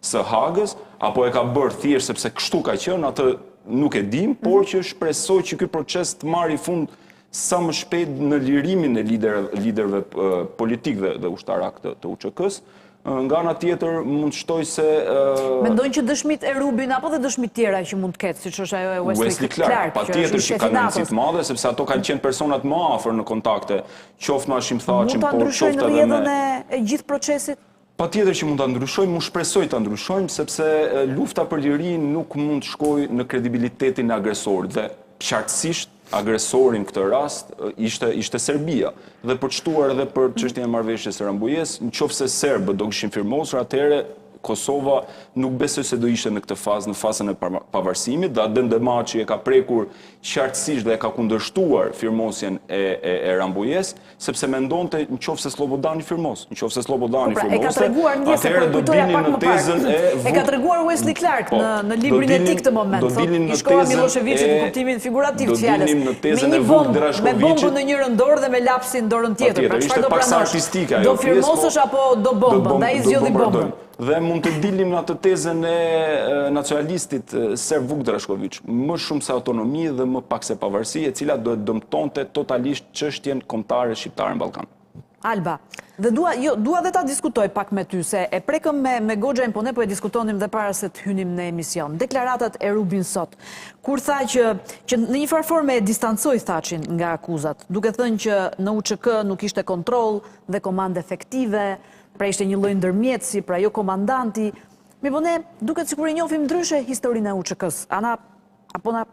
S7: së Hagës, apo e ka bërë thjesht sepse kështu ka qenë, atë nuk e dim, por që shpresoj që ky proces të marrë fund sa më shpejt në lirimin e liderëve politikë dhe, dhe ushtarakë të, të UÇK-së. Nga ana tjetër, mund të shtoj se...
S1: Mendon që dëshmitë e Rubin, apo dhe dëshmitë tjera që mund të ketë, siç është ajo e Wesley,
S7: Wesley Clark, Clark patjetër që kanë rëndësi të madhe, sepse ato kanë qenë personat më afër në kontakte, qoftë me Hashim Thaçin,
S1: por qoftë edhe me... Mund ta ndryshojnë rrjedhën e gjithë procesit?
S7: Patjetër që mund ta ndryshojmë, unë shpresoj ta ndryshojmë, sepse lufta për liri nuk mund të shkojë në kredibilitetin e agresorit dhe qartësisht agresori në këtë rast ishte ishte Serbia. Dhe për të shtuar edhe për çështjen e marrëveshjes së Rambujesë, në qoftë se serbët do kishin firmosur, atëherë Kosova nuk besoj se do ishte në këtë fazë, në fazën e pavarësimit, dhe Adem Demaçi e ka prekur qartësisht dhe e ka kundërshtuar firmosjen e, e, e Rambujesë, sepse mendonte në qoftë se Slobodani firmos, në qoftë se Slobodani
S1: po pra, firmoste,
S7: atëherë do dilnin në tezën
S1: e E ka treguar Wesley Clark po, në në librin e tij këtë moment, thotë, i shkova Millosheviçit në kuptimin figurativ të
S7: fjalës.
S1: Me një bombë, me bombën në njërën dorë dhe me lapsin në dorën tjetër.
S7: Pra çfarë do pranosh?
S1: Do firmosësh apo do bombën? Dhe ai zgjodhi bombën.
S7: Dhe mund të dilnim në atë tezën e nacionalistit serb Vuk Drashković, më shumë se autonomi dhe më pak se pavarësi, e cila do e dëmtonte totalisht çështjen kombëtare shqiptare në
S1: Ballkan. Alba, dhe dua, jo, dua dhe ta diskutoj pak me ty, se e prekëm me, me Goxhajn, po ne po e diskutonim dhe para se të hynim në emision. Deklaratat e Rubin sot, kur tha që, që në një farë forme e distancoi Thaçin nga akuzat, duke thënë që në UÇK nuk ishte kontroll dhe komandë efektive, Pra ishte një lloj ndërmjetësi, pra jo komandanti. Mirëpo ne duket sikur e njohim ndryshe historinë e UÇK-së. A na apo na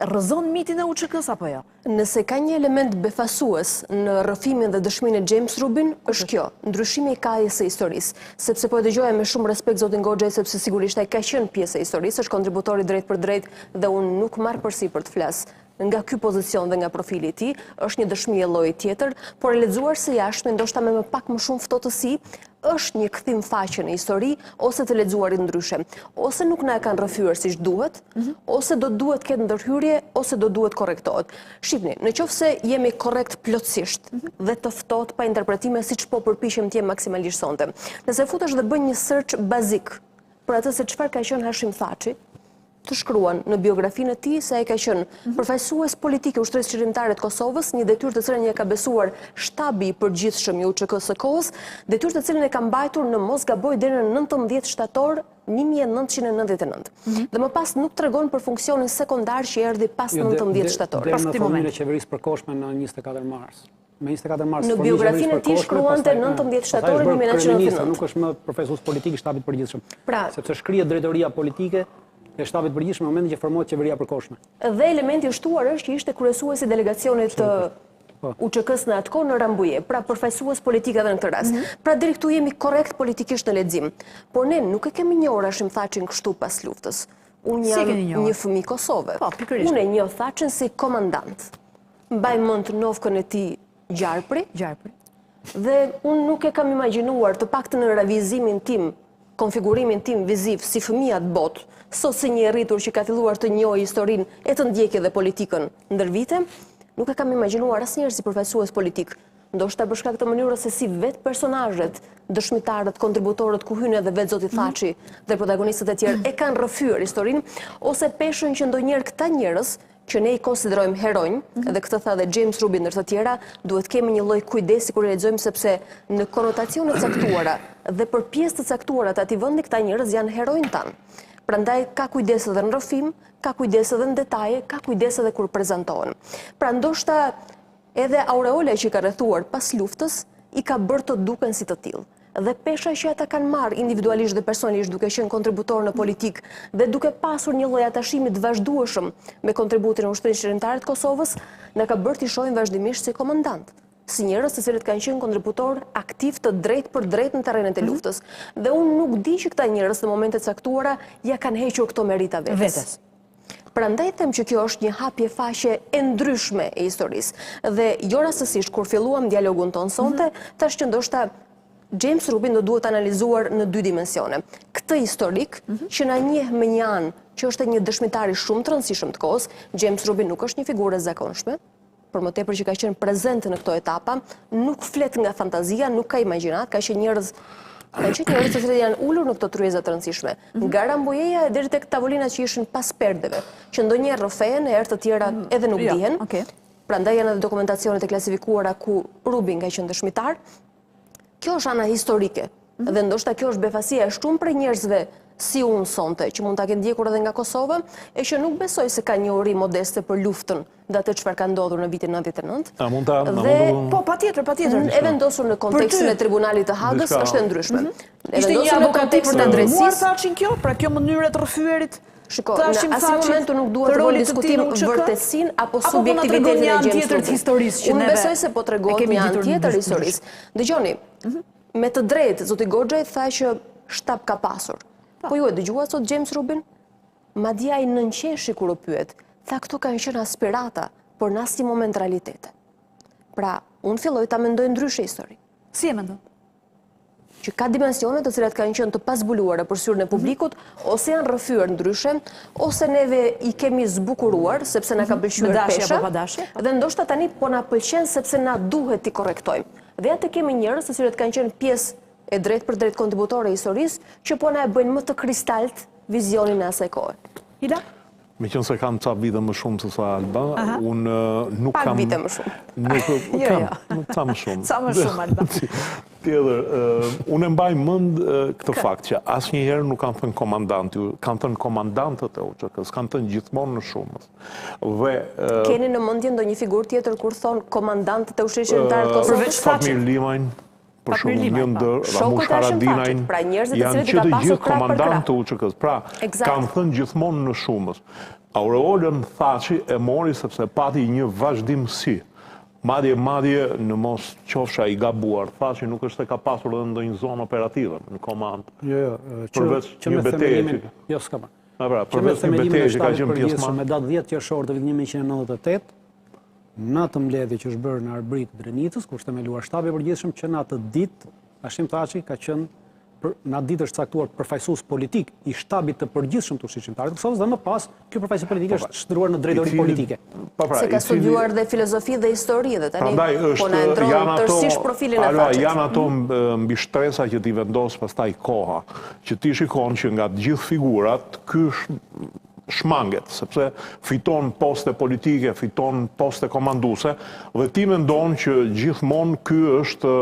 S1: rrëzon mitin e UÇK-së apo jo?
S2: Nëse ka një element befasues në rrëfimin dhe dëshminë e James Rubin, është kjo, ndryshimi i kahjes së historisë. Sepse po e dëgjoja me shumë respekt zotin Goxhaj, sepse sigurisht ai ka qenë pjesë e historisë, është kontributor i drejtpërdrejtë dhe unë nuk marr përsipër të flas nga ky pozicion dhe nga profili i tij, është një dëshmi e llojit tjetër, por e lexuar së jashtmi, ndoshta me më pak më shumë ftohtësi, është një kthim faqe në histori ose të lexuarit ndryshe. Ose nuk na e kanë rrëfyer siç duhet, mhm. ose do duhet të ketë ndërhyrje, ose do duhet korrektohet. Shihni, në qoftë se jemi korrekt plotësisht mhm. dhe të ftohtë pa interpretime siç po përpiqem të jem maksimalisht sonte. Nëse futesh dhe bën një search bazik për atë se çfarë ka qenë Hashim Thaçi, të shkruan në biografinë e tij se ai ka qenë mhm. përfaqësues politik i Ushtrisë Çlirimtare të Kosovës, një detyrë të cilën ia ka besuar shtabi i përgjithshëm i UÇK-së së kohës, detyrë të cilën e ka mbajtur në mos gaboj deri në 19 shtator 1999. Mhm. Dhe më pas nuk tregon për funksionin sekondar që erdhi pas 19 jo, shtatorit.
S5: Deri në formimin e qeverisë përkohshme në 24 mars. Me 24
S2: mars. Në biografinë e tij shkruante 19 shtator 1999.
S5: Nuk është më përfaqësues politik i shtabit të përgjithshëm. Pra, sepse shkrihet drejtoria politike e shtabit të përgjithshëm në momentin që formohet qeveria e
S2: përkohshme. Dhe elementi i shtuar është që ishte kryesues i delegacionit të po. UÇK-së në atë kohë në Rambuje, pra përfaqësues politik edhe në këtë rast. Mhm. Pra deri këtu jemi korrekt politikisht në lexim. Por ne nuk e kemi njohur Hashim Thaçin kështu pas luftës. Unë jam një fëmijë Kosove. Po, Unë e njoh Thaçin si komandant. Mbaj mend nofkën e tij Gjarpri.
S1: Gjarpri.
S2: Dhe unë nuk e kam imagjinuar, të paktën në revizimin tim, konfigurimin tim viziv si fëmijë atëbotë, sot si një e rritur që ka filluar të njohë historinë e të ndjekë edhe politikën ndër vite, nuk e kam imagjinuar asnjëherë si përfaqësues politik. Ndoshta për shkak të mënyrës se si vetë personazhet, dëshmitarët, kontributorët ku hyn edhe vetë zoti Thaçi dhe protagonistët e tjerë e kanë rrëfyer historinë ose peshën që ndonjëherë këta njerëz që ne i konsiderojmë heronj, mhm. dhe këtë tha dhe James Rubin ndër të tjera, duhet kemi një lloj kujdesi kur e lexojmë sepse në konotacione të caktuara dhe për pjesë të caktuara të atij vendi këta njerëz janë heronjtë tanë. Prandaj ka kujdes edhe në rrëfim, ka kujdes edhe në detaje, ka kujdes edhe kur prezantohen. Pra ndoshta Edhe aureola që i ka rrethuar pas luftës i ka bërë të duken si të tillë. Dhe pesha që ata kanë marrë individualisht dhe personalisht duke qenë kontributorë në politikë dhe duke pasur një lloj atashimi të vazhdueshëm me kontributin e Ushtrisë Çlirimtare të Kosovës, na ka bërë t'i shohim vazhdimisht si komandantë, si njerëz të cilët kanë qenë kontributorë aktivë të drejtpërdrejtë në terrenet e mhm. luftës. Dhe unë nuk di që këta njerëz në momente të caktuara ia kanë hequr këto merita vetes. Prandaj them që kjo është një hapje faqe e ndryshme e historisë. Dhe jo rastësisht kur filluam dialogun tonë sonte, mm -hmm. thashë që ndoshta James Rubin do duhet analizuar në dy dimensione. Këtë historik mm -hmm. që na njeh me një anë që është e një dëshmitari shumë të rëndësishëm të kohës, James Rubin nuk është një figurë e zakonshme, për më tepër që ka qenë prezent në këto etapa, nuk flet nga fantazia, nuk ka imagjinatë, ka qenë njerëz ka qenë njerëz të cilët janë ulur në këto tryeza të rëndësishme, mhm. nga Rambujeja e deri tek tavolinat që ishin pas perdeve, që ndonjëherë rrëfehen, herë të tjera mm, edhe nuk jo, dihen. Prandaj janë edhe dokumentacionet e klasifikuara ku Rubin ka qenë dëshmitar. Kjo është ana historike mhm. dhe ndoshta kjo është befasia e shumë prej njerëzve si unë sonte, që mund ta kenë ndjekur edhe nga Kosova, e që nuk besoj se ka njohuri modeste për luftën dhe atë çfarë ka ndodhur në vitin
S6: 99. A mund ta dhe
S1: po patjetër, patjetër.
S2: E vendosur në kontekstin e Tribunalit të Hagës është e ndryshme.
S1: Mhm. Ishte një avokati për ta ndihmuar Thaçin kjo, pra kjo mënyrë e të rrëfyerit
S2: Shiko, në asnjë moment nuk dua të vë në diskutim vërtetësinë apo po subjektivitetin e James
S1: Rubin.
S2: Unë besoj se po tregohet një anë tjetër e historisë. Dëgjoni, mhm. me të drejtë zoti Goxhaj tha që shtab ka pasur. Po, po ju e dëgjuat sot James Rubin? Madje ai nënqeshi kur u pyet, tha këto kanë qenë aspirata, por në asnjë moment realitete. Pra, unë filloj ta mendoj ndryshe historinë.
S1: Si e mendon?
S2: Që ka dimensione të cilat kanë qenë të pazbuluara për syrin e publikut, ose janë rrëfyer ndryshe, ose neve i kemi zbukuruar, sepse na ka mhm. pëlqyer pesha, dhe ndoshta tani po na pëlqen sepse na duhet t'i korrektojmë. Dhe ja të kemi njerëz të cilët kanë qenë pjesë. e drejtpërdrejt kontributore e historisë, që po na e bëjnë më të kristaltë vizionin e asaj kohe.
S1: Hila?
S6: Meqenëse kam ca vite më shumë se sa Alba, unë nuk kam...
S2: Pak vite më shumë.
S6: Nuk jo, kam, jo. ca më shumë.
S1: Ca më shumë, Alba.
S6: Tjetër, unë e mbaj mend këtë fakt që asnjëherë nuk kanë thënë komandanti, kanë thënë komandantët e UÇK-së, kanë thënë gjithmonë në shumës.
S2: Dhe Keni në mendje ndonjë figurë tjetër kur thonë komandantët e Ushtrisë Çlirimtare të Kosovës?
S1: Përveç Thaçit.
S6: Fatmir Limajn, për shembull një ndër Ramush Haradinajn, pra janë që të gjithë komandantë të UÇK-së. Pra, kanë thënë gjithmonë në shumës. Aureolën Thaçi e mori sepse pati një vazhdimësi. Madje, madje, në mos qofsha i gabuar, Thaçi nuk është se ka pasur edhe ndonjë zonë operative në komandë.
S5: Jo, jo,
S6: përveç një beteje që...
S5: Jo, s'ka pa.
S6: Pra, përveç një beteje që ka qenë pjesëmarrës.
S5: Me datë 10 qershor të vitit 1998, në atë mbledhje që është bërë në Arbëri të Drenicës, ku është themeluar shtabi i përgjithshëm, që në atë ditë Hashim Thaçi ka qenë për, në atë ditë është caktuar përfaqësues politik i shtabit të përgjithshëm të Ushtrisë Çlirimtare të Kosovës dhe më pas kjo përfaqësi politike po, është shndërruar në drejtori politike.
S6: Po pra,
S2: Se ka studiuar dhe filozofi dhe histori dhe tani po na ndërron tërësisht profilin e
S6: Thaçit. Janë ato mm. mbishtresa që t'i vendos pastaj koha, që ti shikon që nga të gjithë figurat, ky shmanget, sepse fiton poste politike, fiton poste komanduese, dhe ti mendon që gjithmonë ky është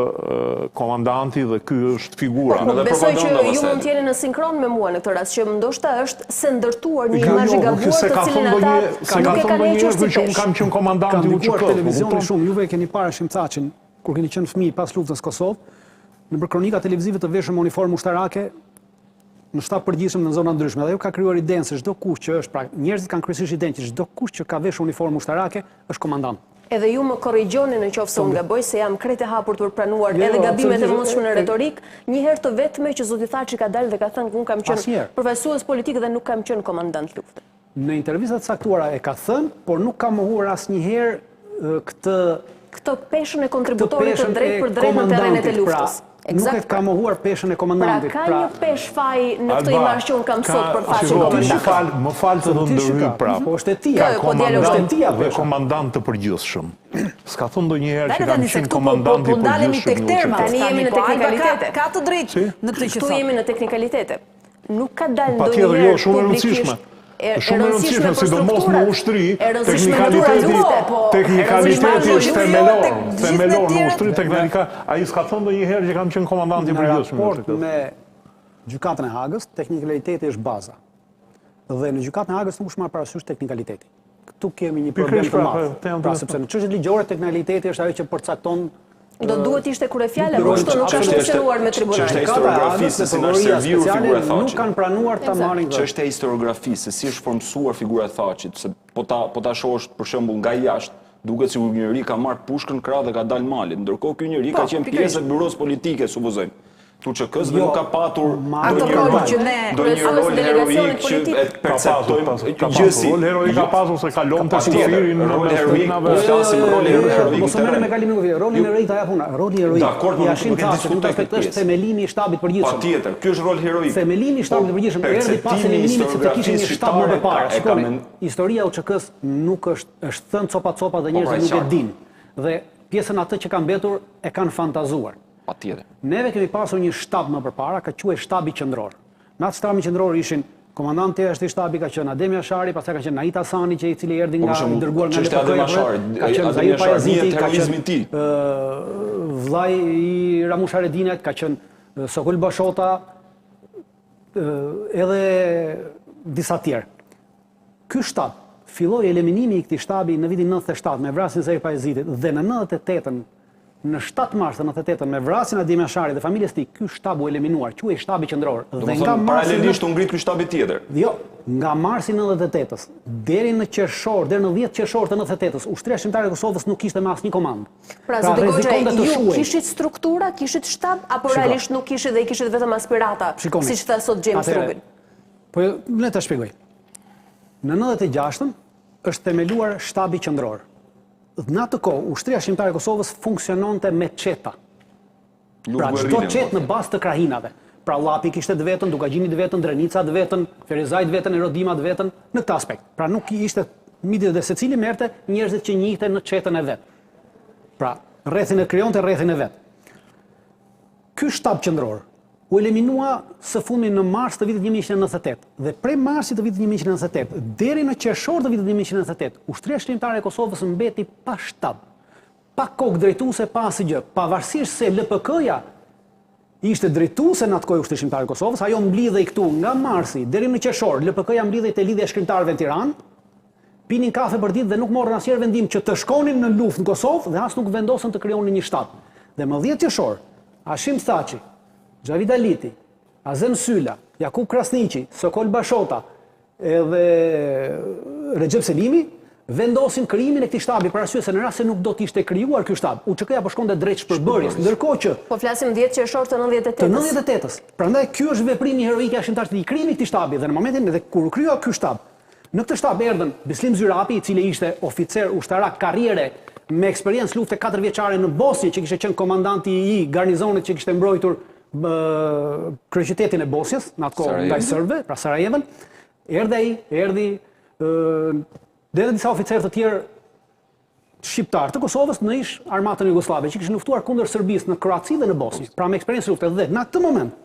S6: komandanti dhe ky është figura.
S2: Po, po, besoj që ju mund të jeni në sinkron me mua në këtë rast, që ndoshta është sendërtuar një jo, imazh i jo, gabuar të cilin ata nuk e kanë hequr si
S6: peshë. Unë kam qenë komandanti
S5: i UÇK. Televizioni shumë, juve e keni parë Hashim Thaçin kur keni qenë fëmijë pas luftës në Kosovë, nëpër kronika televizive të veshur me uniformë ushtarake, në shtab të përgjithshëm në zona të ndryshme. Dhe ajo ka krijuar idenë se çdo kush që është, pra njerëzit kanë kryesisht idenë që çdo kush që ka veshur uniformë ushtarake është komandant.
S2: Edhe ju më korrigjoni në qoftë se unë gaboj, se jam krejt e hapur për të pranuar jo, edhe jo, gabimet e mundshme në retorikë, një herë të vetme që zoti Thaçi ka dalë dhe ka thënë unë kam qenë përfaqësues politik dhe nuk kam qenë komandant
S5: lufte. Në intervista të caktuara e ka thënë, por nuk ka mohuar asnjëherë
S2: këtë këtë peshën e kontributorit të drejtpërdrejtë në terrenet e
S5: pra, luftës. Pra, nuk e ka pra. mohuar peshën e komandantit.
S2: Pra, ka pra, një peshë faji në këtë imazh që unë kam sot për Thaçin
S6: komandant. Më fal, më fal të të ndërhyj prapë.
S5: Po është e tija,
S6: jo, po
S5: është e tija
S6: dhe komandant të përgjithshëm. S'ka thënë ndonjëherë që kam qenë po, po, komandant i
S1: po ndalemi
S6: përgjithshëm.
S1: tek termat.
S2: Tani jemi në
S1: po,
S2: teknikalitete.
S1: Ka të drejtë në këtë që
S2: thotë. Këtu jemi në teknikalitete. Nuk ka dalë ndonjëherë
S6: jo, shumë e rëndësishme. Shumë e rëndësishme, sidomos në ushtri, teknikaliteti, po, teknikaliteti është themelor, themelor në ushtri, teknika, ai s'ka thënë ndonjëherë që kam qenë komandant i
S5: përgjithshëm. Në raport me gjykatën e Hagës, teknikaliteti është baza. Dhe në gjykatën e Hagës nuk është marrë parasysh teknikaliteti. Këtu kemi një problem të madh. Pra, sepse në çështjet ligjore teknikaliteti është ajo që përcakton
S2: Do duhet ishte kryefjala, por kështu nuk ka funksionuar me
S7: tribunalin. Çështja e historiografisë se si na është servirur figura e
S5: Thaçit. Nuk kanë pranuar ta marrin
S7: këtë. Çështja e historiografisë se si është formësuar figura e Thaçit, se po ta po ta shohësh për shembull nga jashtë, duket sikur një njeri ka marrë pushkën në krah dhe ka dalë malit. Ndërkohë ky njeri ka po, qenë pjesë e byrosë politike, supozojmë. Të UÇK-së dhe jo, nuk ka patur
S1: ndonjë rol që ne
S7: ndonjë rol heroik që e perceptojmë
S6: gjithsesi. Rol heroik ka pasur se kalonte kufirin
S7: në rol heroik, po flasim rol heroik.
S5: Mos u merrem me kalimin e kufirit. Rolin heroik ta jap unë. Roli heroik.
S7: Dakord, po
S5: nuk e diskutoj këtë është themelimi i shtabit të
S7: përgjithshëm. Patjetër, ky është rol heroik.
S5: Themelimi i shtabit të përgjithshëm erdhi pas eliminimit sepse kishte një shtab më përpara. Shikoni, historia e UÇK-së nuk është është thënë copa copa dhe po, pra, njerëzit nuk e dinë. Dhe pjesën atë që ka mbetur e kanë fantazuar.
S7: Patjetër.
S5: Neve kemi pasur një shtab më përpara, ka quhej shtabi qendror. Në atë shtabin qendror ishin komandanti i atij shtabi ka qenë Adem Jashari, pastaj ka qenë Nait Hasani që i cili erdhi
S7: po,
S5: nga i dërguar nga
S7: LPK-ja,
S5: ka qenë Zahir Pajaziti, ka qenë vëllai i Ramush Haradinajt, ka qenë Sokol Bashota, edhe disa tjerë. Ky shtab, filloi eliminimi i këtij shtabi në vitin 97 me vrasjen e Zahir Pajazitit dhe në 98-ën Në 7 mars të 98-ën me vrasjen e Adem Jasharit dhe familjes tij, ky shtab u eliminuar, quhej shtabi qendror.
S7: Dhe nga marsi paralelisht u ngrit ky shtabi tjetër.
S5: Jo, nga marsi 98-ës deri në qershor, deri në 10 qershor të 98-ës, ushtria shqiptare e Kosovës nuk kishte më asnjë
S2: komandë. Pra, pra zoti Goxhaj, ju kishit struktura, kishit shtab apo realisht nuk kishit dhe i kishit vetëm aspirata, siç tha sot James Rubin?
S5: Po le ta shpjegoj. Në 96-ën është themeluar shtabi qendror. Në atë kohë, ushtria shqiptare e Kosovës funksiononte me çeta. Pra, çdo çetë në bazë të krahinave. Pra, Llapi kishte të vetën, Dukagjini të vetën, Drenica të vetën, Ferizaj të vetën, Nerodima të vetën, në këtë aspekt. Pra, nuk ishte midis dhe secili merrte njerëzit që njihte në çetën e vet. Pra, rrethin e krijonte rrethin e vet. Ky shtab qendror u eliminua së fundmi në mars të vitit 1998 dhe prej marsit të vitit 1998 deri në qershor të vitit 1998 Ushtria Çlirimtare e Kosovës mbeti pa shtab, pa kokë drejtuese, pa asgjë, pavarësisht se LPK-ja ishte drejtuese në atë kohë e Ushtrisë Çlirimtare të Kosovës, ajo mblidhej këtu nga marsi deri në qershor, LPK-ja mblidhej te Lidhja e Shkrimtarëve në Tiranë, pinin kafe për ditë dhe nuk morën asnjëherë vendim që të shkonin në luftë në Kosovë dhe as nuk vendosën të krijonin një shtab. Dhe më 10 qershor, Hashim Thaçi, Xhavit Haliti, Azem Syla, Jakup Krasniqi, Sokol Bashota edhe Rexhep Selimi vendosin krijimin e këtij shtabi për arsye se në rast se nuk do të ishte krijuar ky shtab, UÇK-ja po shkonte drejt shpërbërjes, ndërkohë që
S2: Po flasim 10 qershor të 98-ës.
S5: Të 98-ës. Prandaj ky është veprimi heroik i Hashim Thaçit i krijimit të këtij shtabi dhe në momentin edhe kur u krijua ky shtab, Në këtë shtab erdhën Bislim Zyrapi, i cili ishte oficer ushtarak karriere me eksperiencë lufte katërvjeçare në Bosnjë, që kishte qenë komandanti i garnizonit që kishte mbrojtur kryeqytetin e Bosnjës në atë kohë ndaj serbëve, pra Sarajevën. Erdhi ai, erdhi dhe edhe disa oficerë të tjerë shqiptarë të Kosovës në ish armatën jugosllave që kishin luftuar kundër Serbisë në Kroaci dhe në Bosnjë, pra me eksperiencë lufte dhe në atë moment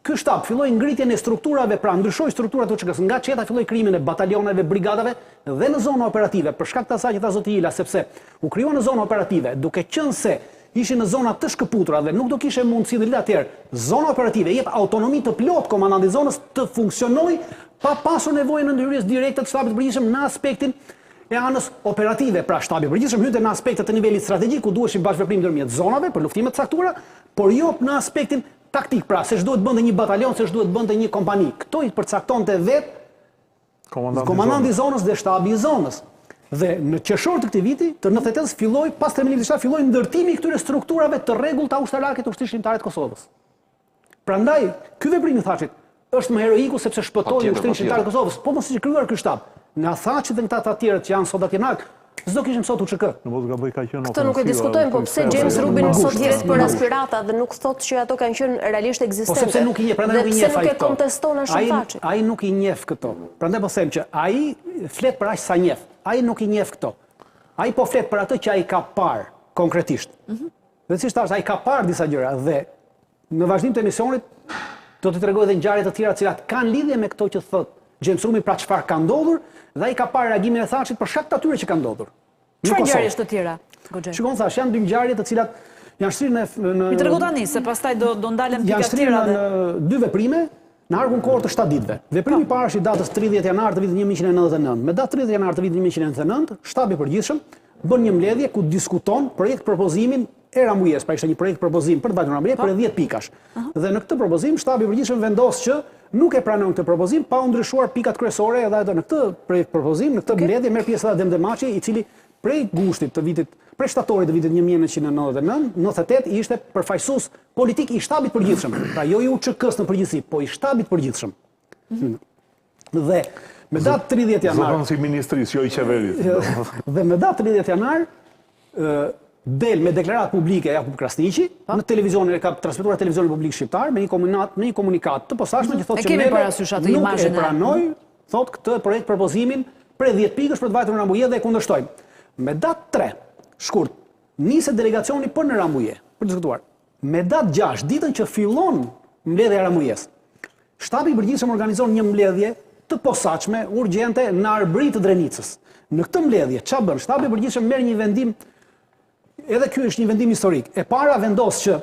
S5: ky shtab filloi ngritjen e strukturave, pra ndryshoi strukturat e UÇK-së, nga çeta filloi krijimin e batalioneve, brigadave dhe në zona operative, për shkak të asaj që tha zoti Ila, sepse u krijua në zona operative, duke qenë se ishin në zona të shkëputura dhe nuk do kishe mundësi dhe atëherë, zona operative i jep autonomi të plotë komandantit të zonës të funksionojë pa pasur nevojën e ndërhyrjes direkte të shtabit të përgjithshëm në aspektin e anës operative, pra Shtabi i Përgjithshëm hynte në aspekte të nivelit strategjik ku duheshin bashkëveprim ndërmjet zonave për luftime të caktuara, por jo në aspektin taktik, pra se ç'duhet bënte një batalion, se ç'duhet bënte një kompani. Këto i përcaktonte vetë komandanti i zonës dhe shtabi i zonës. Dhe në qershor të këtij viti, të 98-s, filloi pas themelimit të shtabit, filloi ndërtimi i këtyre strukturave të rregullta ushtarake të Ushtrisë Çlirimtare të Kosovës. Prandaj, ky veprim i Thaçit është më heroiku sepse shpëtoi Ushtrinë Çlirimtare të Kosovës. Po mos ishte krijuar ky shtab, nga Thaçi dhe nga këta të tjerët që janë sot atje në Hagë, s'do kishim sot UÇK.
S6: Në mos gaboj ka qenë
S2: Këtë nuk e diskutojmë, po pse James Rubin sot flet për aspirata dhe nuk thotë që ato kanë qenë realisht ekzistente.
S5: Po sepse nuk i njeh, prandaj nuk i njeh ai.
S2: Dhe pse nuk e konteston Hashim Thaçi?
S5: Ai nuk i njeh këto. Prandaj po them që ai flet për aq sa njeh. Ai nuk i njeh këto. Ai po flet për atë që ai ka parë konkretisht. Mhm. Dhe siç thashë, ai ka parë disa gjëra dhe në vazhdim të emisionit do të tregoj edhe ngjarje të tjera të cilat kanë lidhje me këto që thotë James Rubin, pra çfarë ka ndodhur dhe ai ka parë reagimin e Thaçit për shkak të atyre që kanë ndodhur.
S1: Çfarë ngjarjesh të tjera? Goxhe.
S5: Shikon thashë, janë dy ngjarje të cilat janë shtrirë në
S1: në Mi trego tani se pastaj do do ndalem pika të tjera.
S5: Janë shtrirë në dy veprime në harkun kohor të 7 ditëve. Veprimi i parë është i datës 30 janar të vitit 1999. Me datë 30 janar të vitit 1999, Shtabi i Përgjithshëm bën një mbledhje ku diskuton projekt propozimin e Rambujesë, pra ishte një projekt propozim për të vajtur në Rambuje prej 10 pikash. Dhe në këtë propozim shtabi i përgjithshëm vendos që nuk e pranon këtë propozim pa u ndryshuar pikat kryesore edhe ato në këtë projekt propozim, në këtë mbledhje merr pjesë edhe Adem Demaçi, i cili prej gushtit të vitit prej shtatorit të vitit 1999, 98 ishte përfaqësues politik i shtabit të përgjithshëm, pra jo i UÇK-së në përgjithësi, po i shtabit të përgjithshëm. Mhm. Dhe me datë 30 janar...
S6: Zëdhënës i ministrisë, jo i qeverisë.
S5: Dhe me datë 30 janar, del me deklaratë publike Jakup Krasniqi, po. në televizionin e ka transmetuar televizionin publik shqiptar me një komunat, me një komunikatë të posaçme që thotë që neve nuk e pranoj, thotë këtë projekt propozimin prej 10 pikësh për të vajtur në Rambuje dhe e kundërshtojmë. Me datë 3 shkurt niset delegacioni për në Rambuje, për të diskutuar. Me datë 6, ditën që fillon mbledhja e Rambujesë, Shtabi i Përgjithshëm organizon një mbledhje të posaçme, urgjente në Arbëri të Drenicës. Në këtë mbledhje, ça bën? Shtabi i Përgjithshëm merr një vendim, edhe ky është një vendim historik. E para vendos që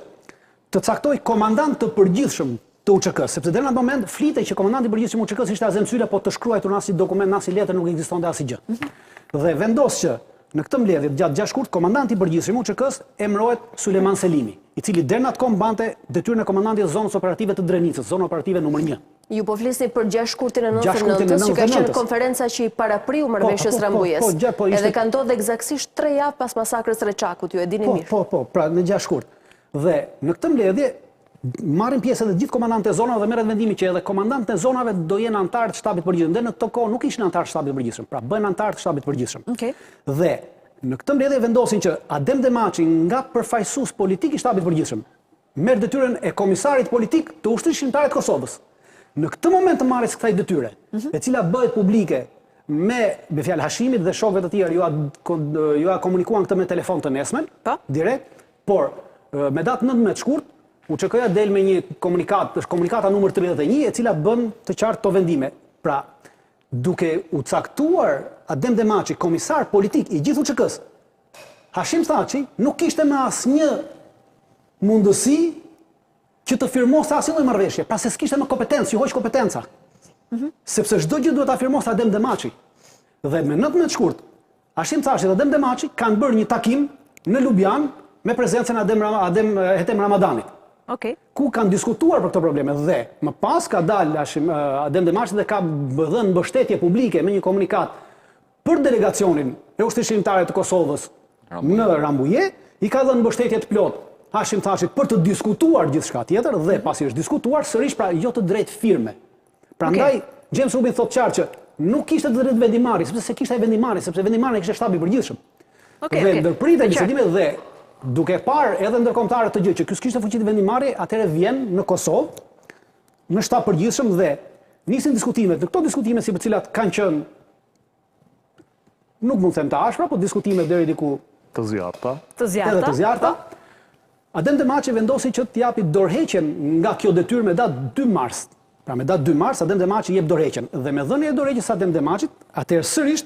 S5: të caktojë komandant të përgjithshëm të UÇK-së, sepse deri në atë moment flitej që komandanti i përgjithshëm i UÇK-së ishte Azem Syla, po të shkruajtur në asnjë dokument, në asnjë letër nuk ekzistonte asgjë. Mhm. Dhe vendos që në këtë mbledhje gjatë 6 shkurt komandanti i përgjithshëm i UÇK-së emërohet Sulejman Selimi, i cili deri në atë kohë mbante detyrën e komandantit të zonës operative të Drenicës, zona operative numër 1.
S2: Ju po flisni për 6 shkurtin e 99-ës, që ka qenë konferenca që i parapriu po, marrëveshjes po, po, Rambujesë. Po, Edhe ka ndodhur ekzaktësisht 3 javë pas masakrës së Reçakut, ju e dini mirë.
S5: Po, po, pra në 6 shkurt. Dhe në këtë mbledhje marrin pjesë edhe gjithë komandantët e zonave dhe merret vendimi që edhe komandantët e zonave do jenë anëtarë të shtabit të përgjithshëm. Dhe në këtë kohë nuk ishin anëtarë të shtabit të përgjithshëm, pra bëhen anëtarë të shtabit të përgjithshëm.
S1: Okej.
S5: Dhe në këtë mbledhje vendosin që Adem Demaçi nga përfaqësues politik i shtabit të përgjithshëm merr detyrën e komisarit politik të Ushtrisë Çlirimtare të Kosovës. Në këtë moment të marrjes së kësaj detyre, mm -hmm. e cila bëhet publike me me fjalë Hashimit dhe shokëve të tjerë, jua jua komunikuan këtë me telefon të nesërmen,
S1: po.
S5: direkt, Por, me datë 19 shkurt, UÇK-ja del me një komunikatë, është komunikata numër 31, e cila bën të qartë këto vendime. Pra, duke u caktuar Adem Demaçi komisar politik i gjithë UÇK-së, Hashim Thaçi nuk kishte më asnjë mundësi që të firmoste asnjë lloj marrëveshje, pra se s'kishte më kompetencë, iu hoq kompetenca. Mm -hmm. Sepse çdo gjë duhet ta firmoste Adem Demaçi. Dhe me 19 shkurt, Hashim Thaçi dhe Adem Demaçi kanë bërë një takim në Lubjanë me prezencën e Adem, Adem Hetem Ramadanit.
S1: Okej.
S5: Ku kanë diskutuar për këto probleme dhe më pas ka dalë Hashim Adem Demaçi dhe ka dhënë mbështetje publike me një komunikatë për delegacionin e Ushtrisë Çlirimtare të Kosovës në Rambuje, i ka dhënë mbështetje të plotë Hashim Thaçit për të diskutuar gjithçka tjetër dhe pasi është diskutuar sërish pra jo të drejtë firme. Prandaj okay. James Rubin thotë qartë që nuk kishte të drejtë vendimmarrje, sepse s'e kishte vendimmarrje, sepse vendimmarrjen e kishte shtabi i përgjithshëm.
S1: Okay,
S5: dhe
S1: okay.
S5: ndërpriten bisedimet dhe duke parë edhe ndërkombëtarët këtë gjë që ky s'kishte fuqi të vendimmarrje, atëherë vjen në Kosovë në shtab përgjithshëm dhe nisin diskutimet. Në këto diskutime si për cilat kanë qenë nuk mund të them të ashpra, po diskutime deri diku
S6: të zjarrta.
S1: Të zjarrta.
S5: Edhe të zjarrta. Po. Adem Demaçi vendosi që të japi dorëheqjen nga kjo detyrë me datë 2 mars. Pra me datë 2 mars Adem Demaçi jep dorëheqjen dhe me dhënien e dorëheqjes së Adem Demaçit, atëherë sërish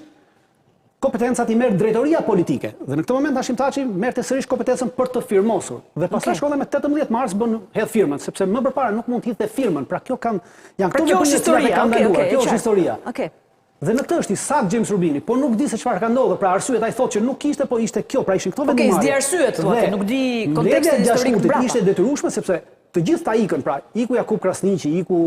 S5: kompetencat i merr drejtoria politike. Dhe në këtë moment Hashim Thaçi merrte sërish kompetencën për të firmosur. Dhe pastaj okay. shkon dhe me 18 mars bën hedh firmën, sepse më përpara nuk mund të hidhte firmën. Pra kjo kanë janë
S1: pra
S5: këto
S1: kjo është historia,
S5: kanë
S1: okay, okay,
S5: kjo është historia.
S1: Okej. Okay.
S5: Dhe në këtë është i saktë James Rubini, po nuk di se çfarë ka ndodhur. Pra arsyet ai thotë që nuk kishte, po ishte kjo, pra ishin këto
S1: vendimmarrje. Okej, s'di arsyet thua ti, nuk di kontekstin historik
S5: mbrapa. Ishte e detyrueshme sepse të gjithë ta ikën, pra iku Jakup Krasniqi, iku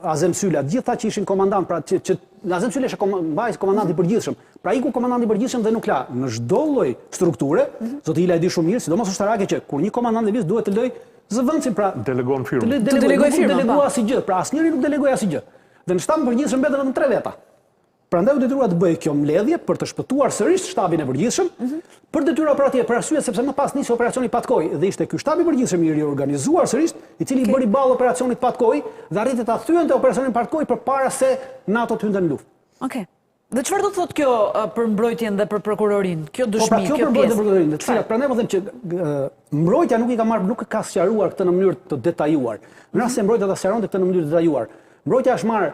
S5: Azem Syla, të gjithë ata që ishin komandant, pra që, që Azem Syla ishte kom, mbajës komandant i përgjithshëm. Pra iku komandanti i përgjithshëm dhe nuk la në çdo lloj strukture, mm -hmm. zoti Ila e di shumë mirë, sidomos ushtarake që kur një komandant lëviz duhet të lëjë zëvendësin, pra
S6: delegon firmën.
S5: Të
S1: delegojë firmën.
S5: Nuk delegua asgjë, pra asnjëri nuk delegoi asgjë. Dhe në shtabin e përgjithshëm mbetën vetëm tre veta. Prandaj u detyrua të bëhej kjo mbledhje për të shpëtuar sërish shtabin e përgjithshëm mm -hmm. për detyra operative, për arsye sepse më pas nisi operacioni Patkoi dhe ishte ky shtab i përgjithshëm i riorganizuar sërish, i cili okay. i bëri ballë operacionit Patkoi dhe arriti ta thyente operacionin Patkoi përpara se NATO të hynte në
S1: luftë. Okej. Okay. Dhe çfarë do të thotë kjo për mbrojtjen dhe për prokurorinë? Kjo dëshmi,
S5: po pra,
S1: kjo
S5: pjesë.
S1: Po
S5: pra kjo për mbrojtjen dhe prokurorinë, të cilat prandaj po them që mbrojtja nuk i ka marrë, nuk e ka sqaruar këtë në mënyrë të detajuar. Në rast se mbrojtja ta sqaronte këtë në mënyrë të detajuar, mbrojtja është marrë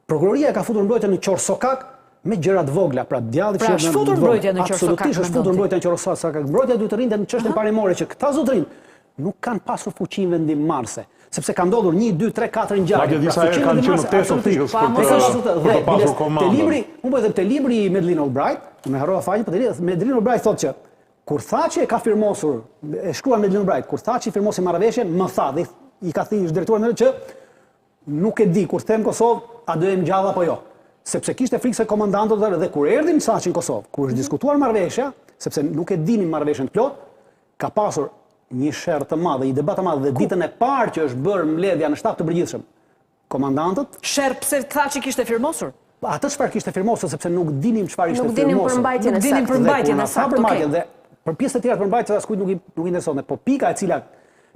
S5: prokuroria e ka futur mbrojtjen në qorrsokak me gjëra të vogla, pra djalli
S1: pra, është futur mbrojtja në
S5: qorrsokak. Absolutisht është futur mbrojtja në qorrsokak. Mbrojtja duhet të rrinte në çështjen parimore që këta zotërinj nuk kanë pasur fuqi vendimmarrëse, sepse ka ndodhur 1 2 3 4 ngjarje.
S6: Madje disa herë kanë qenë në test të thikës për të për të pasur
S5: komandën. Te libri, unë po e them te libri i Madeleine Albright, unë harrova faqen, po te libri Madeleine Albright thotë që kur Thaçi e ka firmosur, e shkruan Madeleine Albright, kur Thaçi firmosi marrëveshjen, më tha dhe i ka thënë është drejtuar me që nuk e di kur them Kosovë, a do jem gjallë apo jo. Sepse kishte frikë se komandantët dhe, dhe kur erdhi Thaçi në Kosovë, kur është diskutuar marrëveshja, sepse nuk e dinim marrëveshjen të plotë, Ka pasur një sherr të madh dhe një debat të madh dhe ditën e parë që është bërë mbledhja në shtab të përgjithshëm, komandantët
S1: Sherr pse Thaçi kishte firmosur?
S5: Atë çfarë kishte firmosur sepse nuk dinim çfarë ishte
S2: Nuk dinim
S5: firmosur.
S2: përmbajtjen e
S1: Nuk dinim
S2: saktë.
S1: përmbajtjen e saktë,
S5: përmbajtjen
S1: okay.
S5: dhe për pjesët e tjera të përmbajtjes askujt nuk i nuk i interesonte, po pika e cila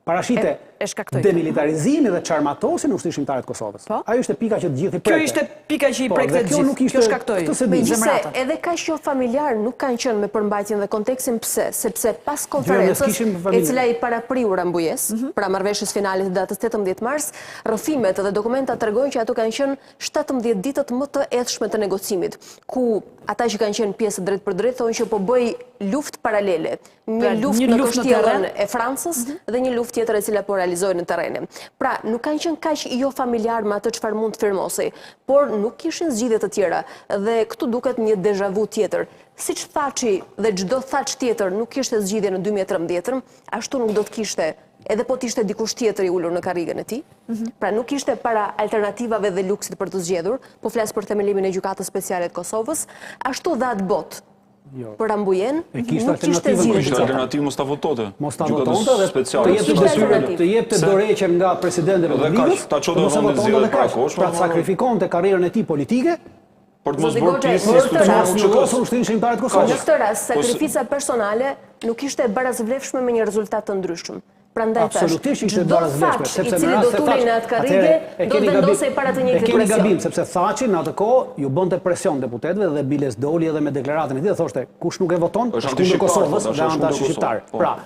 S5: parashihte
S1: E- e shkaktoi.
S5: demilitarizimin dhe çarmatosjen e Ushtrisë Çlirimtare të Kosovës.
S1: Po.
S5: Ajo ishte pika që të gjithë i
S1: Kjo
S5: prekte.
S1: ishte pika që i
S5: Po,
S1: prekte
S5: dhe
S1: të
S5: kjo
S1: gjithë.
S5: nuk ishte
S1: Kjo shkaktoi
S5: këtë s'e di.
S2: Megjithëse
S1: zemratën.
S2: edhe kaq jo familjar nuk kanë qenë me përmbajtjen dhe kontekstin pse? Sepse pas
S5: ne
S2: konferencës
S5: s'kishim
S2: e
S5: familje.
S2: cila i parapriu Rambujesë,
S1: Mhm.
S2: pra marrëveshjes finale të datës 18 mars, rrëfimet dhe dokumentat tregojnë që ato kanë qenë 17 ditët më të ethshme të negocimit, ku ata që kanë qenë pjesë drejtpërdrejt thonë që po bëhej luftë paralele, një
S1: pra,
S2: luftë në kështjellën e Francës mhm. dhe një luftë tjetër e cila po realizohej në terren. Pra, nuk kanë qenë kaq jo familjar me atë çfarë mund të firmosej, por nuk kishin zgjidhje të tjera dhe këtu duket një deja vu tjetër. Siç Thaçi dhe çdo Thaç tjetër nuk kishte zgjidhje në 2013-ën, ashtu nuk do të kishte edhe po të ishte dikush tjetër i ulur në karrigen e tij. Mhm. Pra nuk ishte para alternativave dhe luksit për të zgjedhur, po flas për themelimin e Gjykatës Speciale të Kosovës, ashtu dhe atëbotë.
S5: Jo.
S2: Për Rambujenë,
S5: E kishte
S2: nuk kishte
S5: alternativën,
S2: zgjidhje
S7: Kishte
S2: tjetër.
S7: alternativë mos ta votonte.
S5: Mos ta
S7: Gjykatës
S5: votonte dhe të
S7: speciale.
S5: jepte
S2: Kishte
S5: detyrën,
S2: alternativë.
S5: të jepte dorëheqjen nga presidenti i
S7: Dhe kaq,
S5: Republikës,
S7: ta çonte
S5: të mos e
S7: vendin
S5: votonte
S7: zgjedhjet
S5: dhe kaq.
S7: parakohshme,
S5: Pra
S7: por-
S5: sakrifikonte karrierën e tij politike
S7: Për të mos
S2: Zoti
S7: bërë
S2: Goxhaj,
S7: pjesë
S2: në
S7: e
S2: këtë
S7: institucionit
S2: rast-
S5: Mos
S7: UÇK-s.
S5: njollosi ushtrinë çlirimtare të
S2: Në
S5: Kosovës.
S2: këtë rast,
S7: Po se-
S2: sakrifica personale nuk ishte e barasvlefshme me një rezultat të ndryshëm. Prandaj thashë,
S5: Absolutisht ishte
S2: çdo
S5: barasvlefshme,
S2: Thaç i
S5: sepse në
S2: cili
S5: rast
S2: do
S5: se
S2: të ulej
S5: Thaç,
S2: në atë karrige,
S5: atëherë e
S2: do të
S5: keni gabim,
S2: vendosej para të
S5: e
S2: njëjtit
S5: keni
S2: presion.
S5: gabim, sepse Thaçi në atë kohë ju bënte presion deputetëve dhe biles doli edhe me deklaratën e tij dhe thoshte kush nuk e voton
S7: Është
S5: është kundër
S7: antishqiptar,
S5: Kosovës
S7: thotë,
S5: dhe
S7: është kundër
S5: antishqiptar.
S7: Kosovës, po.
S5: Pra,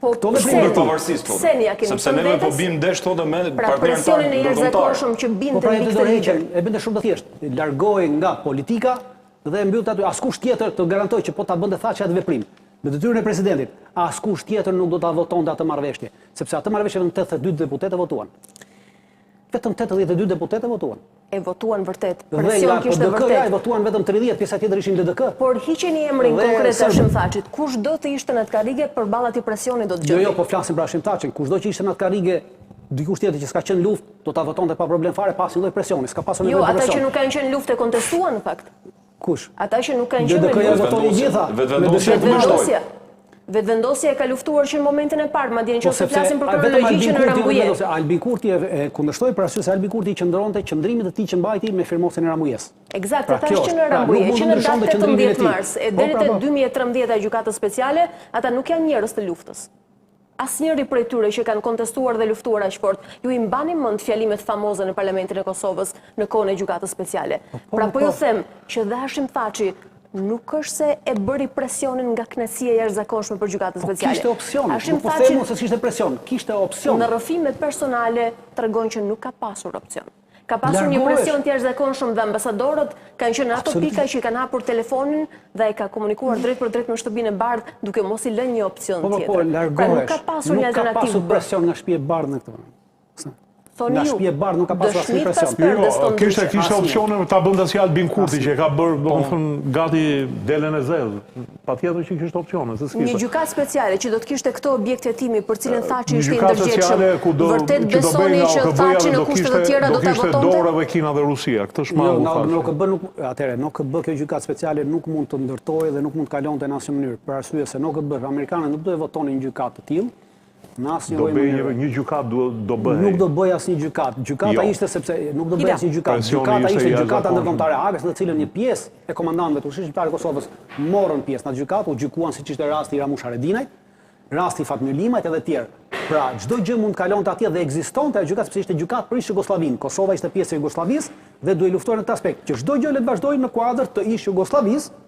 S2: Po,
S5: Këto veprime
S7: të pavarësisë, thotë.
S2: Pse ia kemi
S7: Sepse neve po bim ndesh thotë me
S2: pra,
S7: partnerën tanë
S2: presionin e jashtëzakonshëm që binte
S5: po pra,
S2: mbi këtë lider.
S5: E bënte shumë të thjeshtë. Largohej nga politika dhe e mbyllte aty. Askush tjetër të garantoj që po ta bënte Thaçi atë veprim. Me detyrën e presidentit, askush tjetër nuk do ta votonte atë marrëveshje, sepse atë marrëveshje vetëm 82 deputetë e votuan. Vetëm 82 deputetë e
S2: votuan. E votuan vërtet. Presion kishte
S5: vërtet. Dhe nga PDK-ja e votuan vetëm 30, pjesa tjetër ishin LDK.
S2: Por hiqeni emrin konkret të Hashim Thaçit. Kush do të ishte në atë karrige përballë atij presioni do të
S5: gjendej? Jo, jo, po flasim për Hashim Thaçin. Kushdo që ishte në atë karrige, dikush tjetër që s'ka qenë në luftë, do ta votonte pa problem fare, pa asnjë lloj presioni. S'ka pasur
S2: jo, nevojë për presion. Jo, ata që nuk kanë qenë në luftë e kontestuan në fakt.
S5: Kush?
S2: Ata që nuk kanë qenë në
S5: luftë. LDK-ja votoi gjitha.
S7: Vetëvendosja
S2: kundërshtoi. Vetëvendosja e ka luftuar që në momentin e parë, madje në qoftë se flasim për kronologji që në
S5: Rambuje. Albin Kurti e kundërshtoi për arsye se Albin Kurti i qëndronte qëndrimit të tij që mbajti me firmosjen e
S2: Rambujesë. Ekzakt, pra, thashë që në pra, Rambuje, që në datë 18 mars e po, deri pra, te 2013 e Gjykatës Speciale, ata nuk janë njerëz të luftës. Asnjëri prej tyre që kanë kontestuar dhe luftuar aq fort. Ju i mbani mend fjalimet famoze në Parlamentin e Kosovës në kohën e Gjykatës Speciale. Po, po, pra po ju po. them që dhe Hashim Thaçi nuk është se e bëri presionin nga kënaqësia e jashtëzakonshme për Gjykatën
S5: Speciale. Kishte opsion, nuk po them se s'kishte presion, kishte opsion.
S2: Në rrëfimet personale tregon që nuk ka pasur opsion. Ka pasur një presion të jashtëzakonshëm dhe ambasadorët kanë qenë në ato pika që i kanë hapur telefonin dhe ai ka komunikuar drejtpërdrejt me Shtëpinë e Bardhë duke mos i lënë një opsion
S5: po, po,
S2: po,
S5: tjetër. Pra nuk ka pasur një alternativë. Nuk ka pasur presion nga Shtëpia e Bardhë në këtë moment.
S2: Thoni
S5: ju. Nga Shtëpia e Bardhë nuk ka pasur asnjë presion.
S6: Jo, kishte kishte opsione ta bënte si Albin Kurti që e ka bërë, po. domethënë, gati delen e zezë. Patjetër që kishte opsione, se
S2: s'kishte. Një gjykatë speciale që do të kishte këtë objekt hetimi për cilin Thaçi ishte i ndërgjegjshëm, vërtet besoni që Thaçi në kushte të tjera do ta votonte?
S6: Do kishte dorë edhe Kina dhe Rusia, këtë shmangu
S5: jo, Thaçi. Në OKB nuk, atëherë, në OKB kjo gjykatë speciale nuk mund të ndërtohej dhe nuk mund të kalonte në asnjë mënyrë, për arsye se në OKB amerikanët nuk do e votonin një gjykatë të tillë, Në asnjë
S6: lloj mënyre. Një gjykatë do
S5: bëhej. Nuk do bëhej asnjë gjykatë. Gjykata jo. ishte sepse nuk do bëhej asnjë gjykatë. Gjykata ishte gjykata ndërkombëtare e Hagës, në të cilën një pjesë e komandantëve të Ushtrisë Çlirimtare të Kosovës morën pjesë në atë gjykatë, u gjykuan siç ishte rasti i Ramush Haradinajt, rasti i Fatmir Limajt edhe të tjerë. Pra, çdo gjë mund të kalonte atje dhe ekzistonte ajo gjykatë sepse ishte gjykatë për ish Jugosllavinë. Kosova ishte pjesë e Jugosllavisë dhe duhej luftuar në këtë aspekt, që çdo gjë le të vazhdojë në kuadër të ish Jugosllavisë,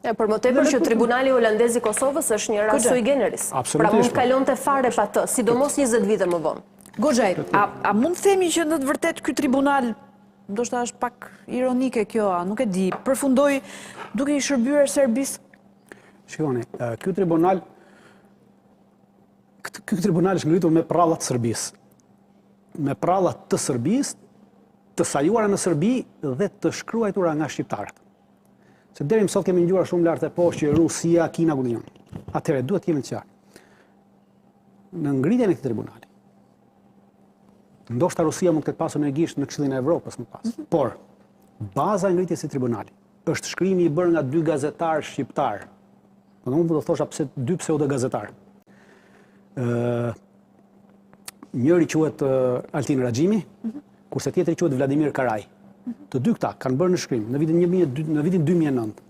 S2: E për më tepër që Tribunali Holandez i Kosovës është një rast sui generis. Pra mund të kalonte fare pa të, sidomos 20 vite më
S1: vonë. Goxhaj, a, a mund të themi që në të vërtetë ky tribunal, ndoshta është pak ironike kjo, a nuk e di, përfundoi duke i shërbyer Serbisë?
S5: Shikoni, ky tribunal ky tribunal është ngritur me pralla të Serbisë. Me pralla të Serbisë, të sajuara në Serbi dhe të shkruajtura nga shqiptarët. Se deri më sot kemi dëgjuar shumë lart e poshtë që Rusia, Kina, ku di unë. Atëherë duhet të jemi të qartë. Në ngritjen e këtij tribunali, ndoshta Rusia mund të ketë pasur një gisht në Këshillin e Evropës më pas. Mm -hmm. Por baza e ngritjes së tribunalit është shkrimi i bërë nga dy gazetarë shqiptarë. Do të do thosha pse dy pseudo gazetarë. Ë njëri quhet Altin Raxhimi, mm -hmm. kurse tjetri quhet Vladimir Karaj. Të dy këta kanë bërë një shkrim në vitin 1002, në vitin 2009,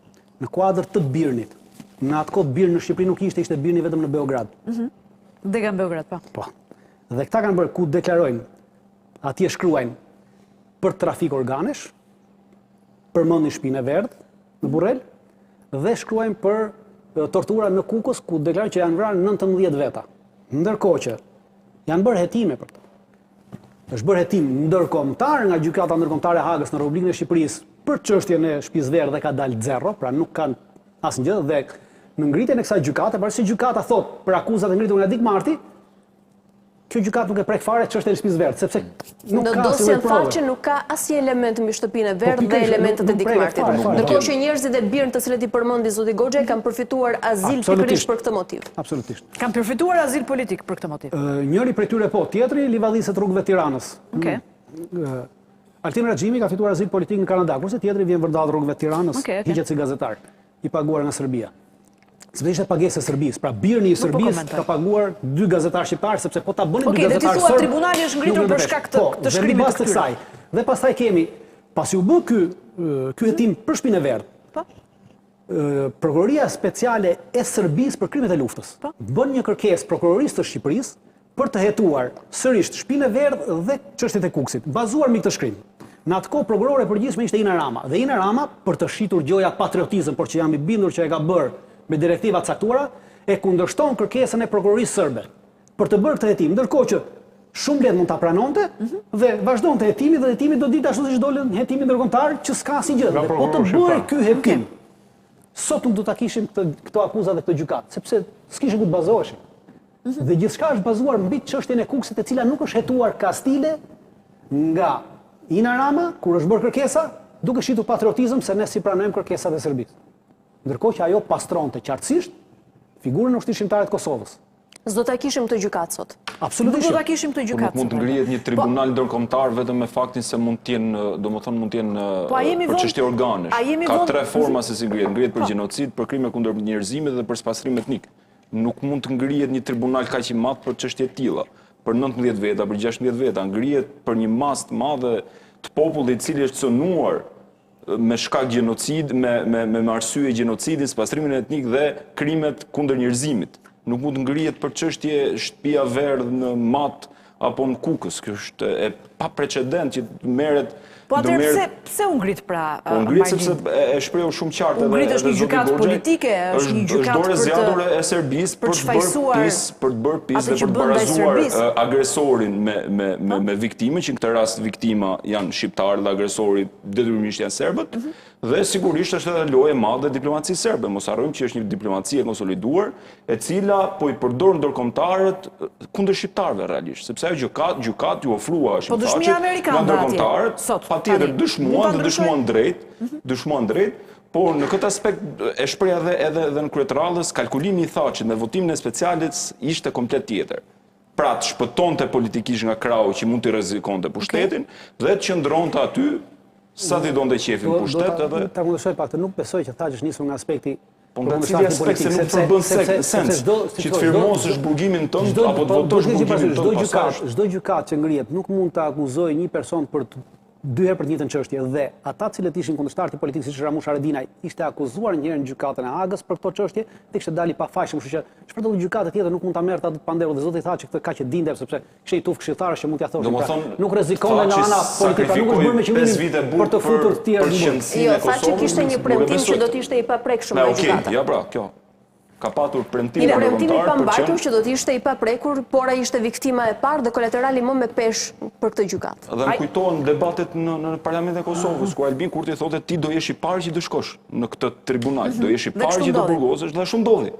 S5: në kuadër të Birnit. Në atë kohë Birn në Shqipëri nuk ishte, ishte Birni vetëm në
S1: Beograd. Mhm. Dega në Beograd,
S5: po. Po. Dhe këta kanë bërë ku deklarojnë, atje shkruajnë për trafik organesh, përmendin Shpinë e Verdhë në Burrel dhe shkruajnë për tortura në Kukës ku deklarojnë që janë vrarë 19 veta. Ndërkohë që janë bërë hetime për këtë. Është bërë hetim ndërkombëtar nga Gjykata Ndërkombëtare e Hagës në Republikën e Shqipërisë për çështjen e Shtëpisë Verdhë dhe ka dalë zero, pra nuk kanë asnjë dhe në ngritjen e kësaj gjykate, pra si gjykata thotë për akuzat e ngritura nga Dik Marti, kjo gjykatë nuk e prek fare çështjen e Shtëpisë Verdhë, sepse
S2: nuk ka asnjë lloj prove. Në nuk ka asnjë element mbi Shtëpinë e po, Verdhë dhe elementët e Dik Martit. Ndërkohë që njerëzit e BIRN të cilët i përmendi zoti Goxhaj kanë përfituar azil pikërisht për këtë motiv.
S5: Absolutisht.
S1: Kanë përfituar azil politik për këtë
S5: motiv. Njëri prej tyre po, tjetri livadhiset rrugëve të Tiranës.
S1: Okej.
S5: Mm. Altin Raxhimi ka fituar azil politik në Kanada, kurse tjetri vjen vërdallë rrugëve të Tiranës,
S1: okay,
S5: okay. hiqet si gazetar, i paguar nga Serbia. Sepse ishte pagesë e Serbisë, pra BIRN-i i po Serbisë ka paguar dy gazetarë shqiptarë sepse po ta bënin
S1: okay,
S5: dy
S1: gazetarë serbë. Okej, dhe ti thua tribunali është ngritur për shkak të,
S5: po,
S1: të shkrimit të
S5: këtyre. Kësaj. Dhe pastaj kemi, pasi u bë ky ky hetim për Shpinë e Verdhë.
S1: Po.
S5: Prokuroria Speciale e Serbisë për krimet e luftës
S1: po.
S5: bën një kërkesë prokurorisë të Shqipërisë për të hetuar sërish Shpinë e Verdhë dhe çështjet e Kukësit, bazuar mbi këtë shkrim. Në atë kohë prokurore e përgjithshme ishte Ina Rama dhe Ina Rama për të shitur gjoja patriotizëm, por që jam i bindur që e ka bërë me direktiva të caktuara, e kundërshton kërkesën e prokurorisë serbe për të bërë këtë hetim, ndërkohë që shumë lehtë mund ta pranonte mhm. dhe vazhdonte hetimi dhe hetimi do dilte ashtu siç doli në hetimin ndërkombëtar që s'ka asnjë gjë. Dhe po të bëhej ky hetim. Sot nuk do ta kishim këtë këto akuza dhe këtë gjykatë, sepse s'kishin ku të bazoheshin. Mhm. Dhe gjithçka është bazuar mbi çështjen e Kukësit, e cila nuk është hetuar kastile nga Ina Rama kur është bërë kërkesa, duke shitur patriotizëm se ne s'i pranojmë kërkesat e Serbisë. Ndërkohë që ajo pastronte qartësisht figurën e Ushtrisë Çlirimtare të Kosovës.
S2: S'do ta kishim këtë gjykatë
S5: sot. Absolutisht.
S1: Nuk do ta kishim këtë gjykatë.
S7: Po nuk mund të ngrihet një po- tribunal ndërkombëtar vetëm me faktin se mund të jenë, domethënë mund të jenë po për çështje organesh. Ka tre forma se si ngrihet, ngrihet për po. gjenocid, për krime kundër njerëzimit dhe për spastrim etnik. Nuk mund të ngrihet një tribunal kaq i madh për çështje të tilla, për 19 veta, për 16 veta, ngrihet për një masë të madhe të popullit i cili është cënuar me shkak gjenocid, me me me arsye gjenocidin, spastrimin etnik dhe krimet kundër njerëzimit. Nuk mund të ngrihet për çështje shtëpia verdhë në Mat apo në Kukës. Kjo është e paprecedent që merret
S1: Po atëherë pse pse u ngrit pra?
S7: Po u ngrit sepse e shprehu shumë qartë
S1: edhe u ngrit është një gjykatë politike, është një gjykatë
S7: për të dorë e Serbisë për të bërë pis, për të bërë pis dhe për të barazuar agresorin me me me me viktimën, që në këtë rast viktima janë shqiptarët dhe agresori detyrimisht janë serbët, mhm. dhe sigurisht është edhe lojë e madhe e diplomacisë serbe. Mos harrojmë që është një diplomaci e konsoliduar, e cila po i përdor ndërkombëtarët kundër shqiptarëve realisht, sepse ajo gjykatë, gjykatë iu ofrua
S1: po dëshmia amerikane
S7: nga ndërkombëtarët, patjetër dëshmuan dhe dëshmuan drejt, mhm. dëshmuan drejt, por në këtë aspekt e shpreha edhe edhe edhe në krye të radhës, kalkulimi i Thaçit me votimin e speciales ishte komplet tjetër. Pra të shpëtonte politikisht nga krahu që mund t'i rrezikonte pushtetin dhe të qëndronte aty sa t'i donte qejfi në pushtet
S5: edhe Ta kundërshtoj pak, nuk besoj që Thaçi është nisur nga aspekti
S7: Po nga cili aspekt se nuk përbën sens që të firmosësh burgimin tënd apo të votosh burgimin tënd
S5: pastaj. Çdo gjykatë që ngrihet nuk mund të akuzojë një person për dy herë për të njëjtën çështje dhe ata të cilët ishin kundërshtarë të politikës siç Ramush Haradinaj ishte akuzuar një herë në gjykatën e Hagës për këto çështje dhe kishte dalë i pafajshëm, kështu që çfarëdo lloj gjykate tjetër nuk mund ta merrte atë të pandehur dhe zoti Thaçi këtë kaq e dinte sepse kishte një tufë këshilltarësh që mund t'ia thoshin. Pra, nuk rrezikonte nga ana politike, nuk është bërë me qëllimin për të futur të tjerë
S7: në burg.
S2: Jo, Thaçi kishte një premtim që do të ishte i paprekshëm
S7: nga gjykata. Ja pra, kjo. Ka patur premtim
S2: ndërkombëtar për Premtim i pambajtur që do të ishte i paprekur, por ai ishte viktima e parë dhe kolaterali më me peshë për këtë
S7: gjykatë. Dhe më kujtohen debatet në në Parlamentin e Kosovës, ku Albin Kurti thotë ti do jesh i pari që do shkosh në këtë tribunal, do jesh i pari që do burgosesh dhe ashtu ndodhi.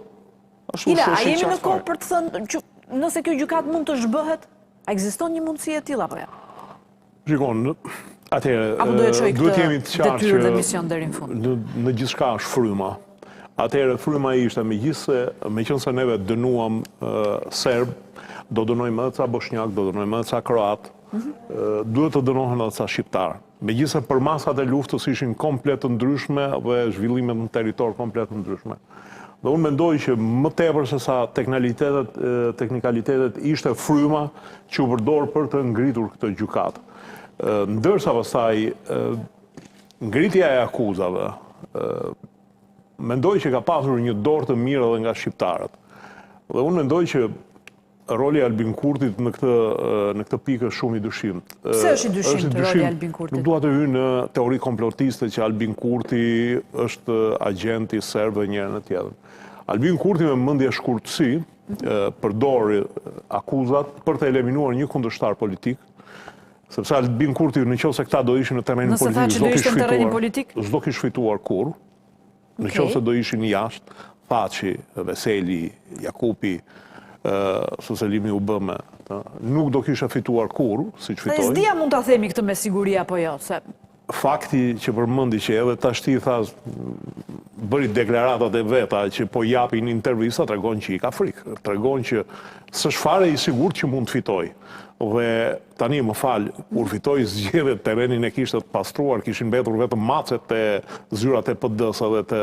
S1: Ashtu Ila, a jemi në kohë për të thënë që nëse kjo gjykatë mund të zhbëhet? A ekziston një mundësi e tillë apo jo?
S6: Shikon, atëherë,
S1: Apo do e çojë këtë detyrë dhe mision deri
S6: në fund? Në, në gjithçka është fryma. Atëherë, fryma ishte, megjithëse, meqenëse neve dënuam uh, serbë, do dënojmë edhe ca boshnjakë, do dënojmë edhe ca kroatë, mm -hmm. uh, duhet të dënohen edhe ca shqiptarë. Megjithëse përmasat e luftës ishin komplet të ndryshme dhe zhvillimet në territor komplet të ndryshme. Dhe unë mendoj që më tepër se sa teknalitetet, teknikalitetet ishte fryma që u përdor për të ngritur këtë gjykatë. Ndërsa pastaj ngritja e akuzave, mendoj që ka pasur një dorë të mirë edhe nga shqiptarët. Dhe unë mendoj që Roli i Albin Kurtit në këtë në këtë pikë është shumë i
S1: dyshimtë. Pse është i dyshimtë roli i Albin Kurtit?
S6: Nuk dua të hyj në teori komplotiste që Albin Kurti është agjent i serbëve njëherën e tjetrën. Albin Kurti me mendjeshkurtësi përdori akuzat për të eliminuar një kundërshtar politik, sepse Albin Kurti në qoftë se këta do ishin në terrenin
S1: politik, s'do kish fituar,
S6: s'do kish fituar kurrë. Në qoftë se do ishin jashtë, Thaçi, Veseli, Jakupi, se Selimi u bë me, nuk do kishte fituar kurrë, siç fitoi.
S1: S'di a mund ta themi këtë me siguri apo jo, se...
S6: Fakti që përmendi që edhe tashti tha, bëri deklaratat e veta që po japin intervista, tregon që i ka frikë, tregon që s'është fare i sigurt që mund të fitojë. Dhe Tani, më fal, kur fitoi zgjedhjet, terrenin e kishte të pastruar, kishin mbetur vetëm macet te zyrat e PD-së dhe te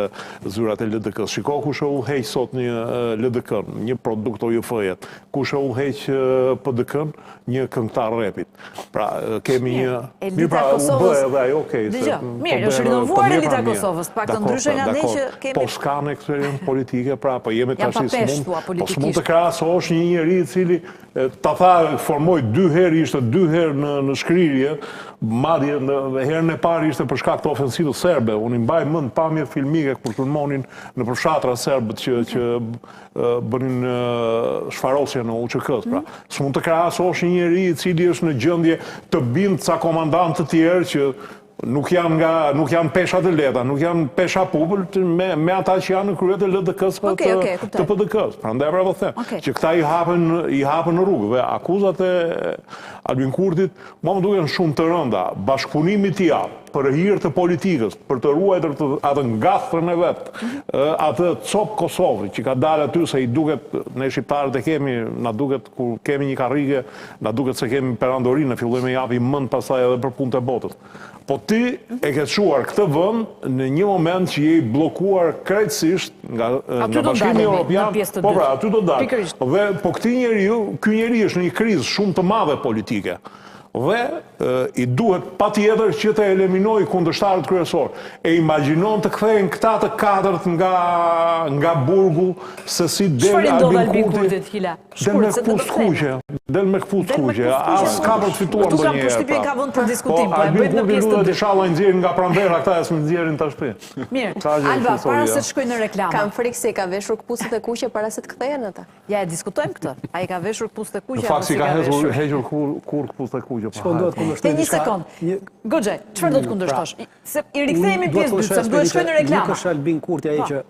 S6: zyrat e LDK-së. Shiko kush e udhëheq sot një LDK-në, një produkt OJF-je. Kush e udhëheq PDK-në, një këngëtar repit. Pra, kemi një...
S1: Mirë, pra,
S6: u bë edhe ajo, okej.
S1: Dëgjo, po mirë, është rinovuar po elita e Kosovës, pak të ndryshe nga ne që
S6: kemi... Po s'kanë eksperiencë politike, pra, po jemi tash s'mund... Po s'mund të krahasosh një njeri i cili Ta tha, formoi. sulmoi dy herë ishte dy herë në në shkrirje, madje në herën e parë ishte për shkak të ofensivës serbe. Unë i mbaj mend pamjet filmike kur sulmonin nëpër fshatra serbët që që bënin shfarosjen e UÇK-së. Pra, mhm. s'mund të krahasosh një njeri i cili është në gjendje të bindë ca komandantë të tjerë që nuk janë nga nuk janë pesha të lehta, nuk janë pesha pupël me me ata që janë në krye të LDK-së okay, të, okay, të PDK-së. Prandaj pra po them okay. që këta i hapën i hapën rrugë dhe akuzat e Albin Kurtit mua më duken shumë të rënda. Bashkëpunimi i tij për hir të politikës, për të ruajtur të, atë ngathrën e vet, atë copë Kosovë që ka dalë aty se i duket ne shqiptarët e kemi, na duket kur kemi një karrige, na duket se kemi perandorinë, fillojmë e japim mend pastaj edhe për punët e botës. Po ti e ke çuar këtë vend në një moment që je i bllokuar krejtësisht nga nga Bashkimi Evropian. Po pra, aty do dalim. Dhe po këtij njeriu, ky njeri është në një krizë shumë të madhe politike. Dhe i duhet patjetër që të eliminojë kundërshtarët kryesorë. E imagjinon të kthehen këta të katërt nga nga burgu se si del
S1: Albin Kurti. Hila.
S6: Del me këpucë të kuqe, del me këpucë të kuqe, as ka për të fituar
S1: ndonjëherë. Këtu kam përshtypjen ka vend për diskutim, po, po e
S6: bëjmë në pjesë të dytë. Ishalla i nxjerrin nga pranvera këta e s'më nxjerrin
S1: tashti. Mirë, Alba, para se të shkoj në reklama.
S2: Kam frikë se i ka veshur këpucët e kuqe para se të kthehen ata.
S1: Ja e diskutojmë këtë. A i ka veshur këpucët e kuqe
S6: apo s'i ka veshur? Në fakt s'i ka hequr kurrë këpucët e kuqe.
S5: Çfarë duhet kundërshtoj?
S1: Një sekond. Goxhaj, çfarë do të kundërshtosh? Pra, se i rikthehemi pjesë dytë, se duhet shkoj në reklama.
S5: Nuk është Albin Kurti ai po. që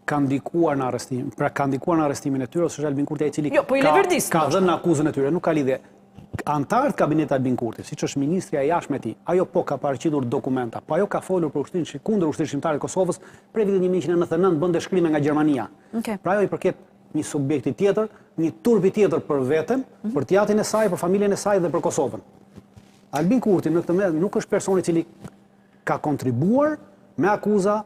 S5: ka ndikuar në arrestim, pra ka ndikuar në arrestimin e tyre ose është Albin Kurti ai i cili
S1: jo, po i ka,
S5: ka dhënë akuzën e tyre, nuk ka lidhje. Anëtarët e kabinetit Albin Kurti, siç është ministrja e jashtme e tij, ajo po ka paraqitur dokumenta, po ajo ka folur për ushtrinë kundër ushtrisë shqiptare të Kosovës prej vitit 1999 bënte shkrime nga Gjermania. Okay. Pra ajo i përket një subjekti tjetër, një turpi tjetër për veten, mm -hmm. për të jatin e saj, për familjen e saj dhe për Kosovën. Albin Kurti në këtë moment nuk është personi i cili ka kontribuar me akuza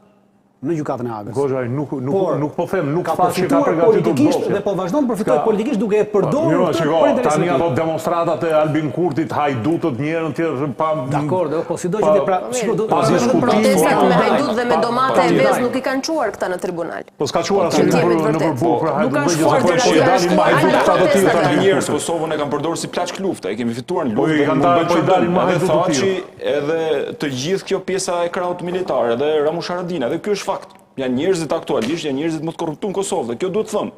S5: në gjykatën e
S6: Hagës. Goxhaj, nuk nuk Por, nuk po them, nuk
S5: ka thash që ka përgatitur politikisht dhe po vazhdon të përfitojë politikisht duke e po, përdorur këtë
S6: për interesin. Tani ato demonstratat e Albin Kurtit, hajdutët njërën tjetër
S5: pa Dakor, po sido që të pra,
S2: shiko do të diskutim protestat me hajdut dhe me domate e vezë nuk i kanë çuar këta në tribunal.
S6: Po s'ka çuar asnjë në në për burg për
S7: hajdut,
S6: nuk ka shkuar po i dalin më hajdut këta të tillë
S7: tani. Njerëz Kosovën e kanë përdorur si plaçkë lufte, e kemi fituar në
S6: luftë. Po i kanë dalë, po i dalin më hajdut
S7: të tillë. Edhe të gjithë kjo pjesa e krahut militar, edhe Ramush Haradinaj, edhe ky është fakt. Janë njerëzit aktualisht, janë njerëzit më të korruptuar në Kosovë dhe kjo duhet thënë.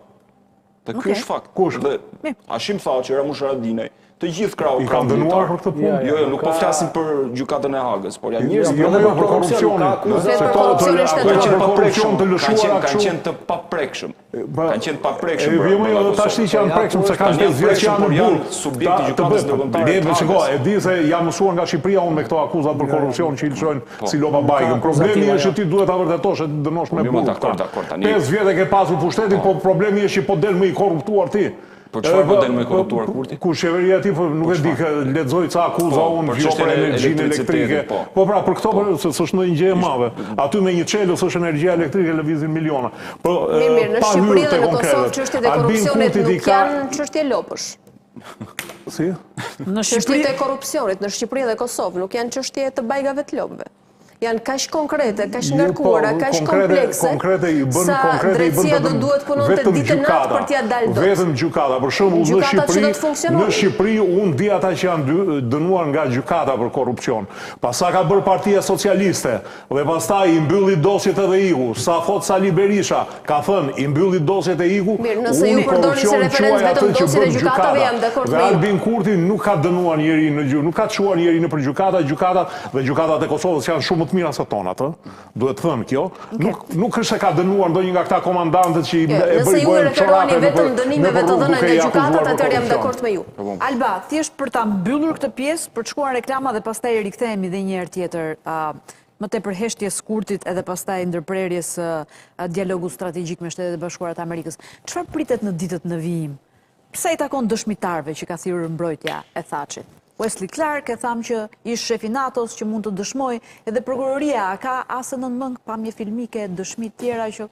S7: Dhe ky është fakt.
S6: Kush?
S7: Dhe Hashim Thaçi, Ramush Haradinaj, të gjithë krahu
S6: I kanë dënuar për këtë
S7: punë? Jo, jo, nuk po flasim për gjykatën e Hagës, por janë
S6: njerëz jo, jo, për korrupsionin.
S2: Se për korrupsionin
S6: shtetëror. Për korrupsion të lëshuar
S7: kështu. Kanë qenë të paprekshëm. Kanë qenë të paprekshëm.
S6: E vjen jo tashti që janë prekshëm se kanë 5 vjet që janë në
S7: burg. Subjekti i gjykatës
S6: ndërkombëtare. Ne shiko, e di se jam mësuar nga Shqipëria unë me këto akuza për korrupsion që i lëshojnë po. si lopa bajgën. Problemi është që ti duhet ta vërtetosh e të dënosh me
S7: burg.
S6: 5 vjet e ke pasur pushtetin, po problemi është që po del më i korruptuar ti.
S7: Për çfarë po del më i korruptuar Kurti?
S6: Kush qeveria e tij, po nuk e di, lexoj ca akuza po, unë jo për energjinë elektrike. Po. po pra, për këto po se s'është ndonjë gjë e madhe. Aty me një çelës është energjia elektrike lëvizin miliona.
S2: Po mirë, mirë, në Shqipëri dhe në Kosovë çështjet e korrupsionit nuk janë çështje lopësh.
S6: Si?
S2: Në Shqipëri e korrupsionit në Shqipëri dhe Kosovë nuk janë çështje të bajgave të lopëve. Janë kaq konkrete, kaq jo, po, ngarkuara, kaq komplekse,
S6: konkrete i bën
S2: sa
S6: konkrete i bën
S2: drejtësia do duhet punonte ditë e natë për t'ia dalë
S6: dot. Vetëm gjykata. Për shembull, në Shqipëri, në Shqipëri unë di ata që janë dënuar nga gjykata për korrupsion. Pa sa ka bërë Partia Socialiste dhe pastaj i mbylli dosjet edhe iku. Sa thotë Sali Berisha, ka thënë i mbylli dosjet e iku.
S2: Mirë, nëse ju përdorni si referencë vetëm dosjet e gjykatave, jam dakord
S6: me ju. Dhe Albin Kurti nuk ka dënuar njeri në gjyq, nuk ka çuar njeri nëpër gjykata, gjykatat Dhe gjykatat e Kosovës janë shumë më të mira se tonat, ë? Duhet thënë kjo. Nuk nuk është se ka dënuar ndonjë nga këta komandantët që i
S2: e
S6: bëri
S2: gojën çorape nëpër nëpër rrugë duke i akuzuar për
S1: korrupsion. Me ju. Po, po. Alba, thjesht për ta mbyllur këtë pjesë, për të shkuar në reklama dhe pastaj rikthehemi dhe një herë tjetër më tepër heshtjes së Kurtit edhe pastaj ndërprerjes së dialogut strategjik me Shtetet e Bashkuara të Amerikës. Çfarë pritet në ditët në vijim? Sa i takon dëshmitarëve që ka thirrur mbrojtja e Thaçit? Wesley Clark e thamë që ish shefi i NATO-s që mund të dëshmojë, edhe prokuroria a ka ase nën mëngë pamje filmike, dëshmi të tjera që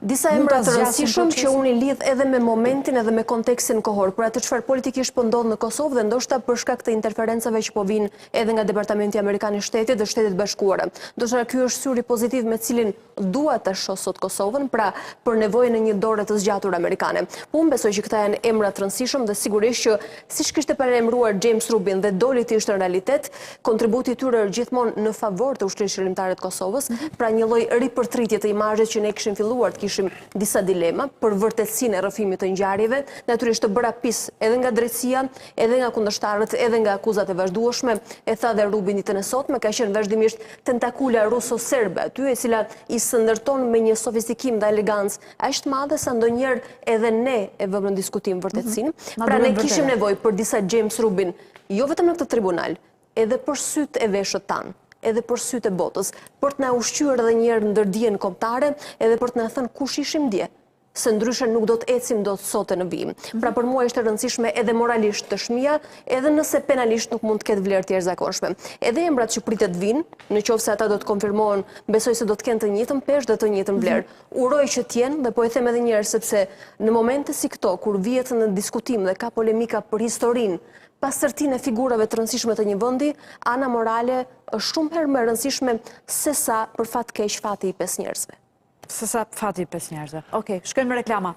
S2: Disa emra të rëndësishëm që unë i lidh edhe me momentin edhe me kontekstin kohor, për atë çfarë politikisht po ndodh në Kosovë dhe ndoshta për shkak të interferencave që po vijnë edhe nga Departamenti Amerikan i Shtetit dhe Shtetet e Bashkuara. Ndoshta ky është syri pozitiv me cilin. Dua ta shoh sot Kosovën, pra për nevojën e një dore të zgjatur amerikane. Po unë besoj që këta janë emra të rëndësishëm dhe sigurisht që siç kishte paralajmëruar James Rubin dhe doli të ishte në realitet, kontributi i tyre është gjithmonë në favor të Ushtrisë Çlirimtare të Kosovës, mhm. pra një lloj ripërtritje të imazhit që ne kishim filluar të kishim disa dilema për vërtetësinë e rrëfimit të ngjarjeve, natyrisht të bëra pis edhe nga drejtësia, edhe nga kundërshtarët, edhe nga akuzat e vazhdueshme, e tha dhe Rubin ditën e sotme, ka qenë vazhdimisht tentakula ruso-serbe aty, e cila i sendërton me një sofistikim dhe elegancë aq të madhe sa ndonjëherë edhe ne e vëmë në diskutim vërtetësinë. Mhm. Pra ne kishim nevojë për disa James Rubin, jo vetëm në këtë tribunal, edhe për sytë e veshët tanë, edhe për sytë e botës, për të na ushqyer edhe një herë ndërdijen kombëtare, edhe për të na thënë kush ishim dje. se ndryshe nuk do të ecim dot sot e në vijim. Mhm. Pra për mua ishte e rëndësishme edhe moralisht dëshmia, edhe nëse penalisht nuk mund të ketë vlerë të jashtëzakonshme. Edhe emrat që pritet të vijnë, në qoftë se ata do të konfirmohen, besoj se do të kenë të njëjtën peshë dhe të njëjtën vlerë. Mhm. Uroj që të jenë dhe po e them edhe një herë sepse në momente si këto kur vihet në diskutim dhe ka polemika për historinë, pastërtinë e figurave të rëndësishme të një vendi, ana morale është shumë herë më e rëndësishme sesa për fat keq fati i pesë njerëzve.
S1: Se sa fati i pesë njerëzve. Okej, shkojmë në reklama.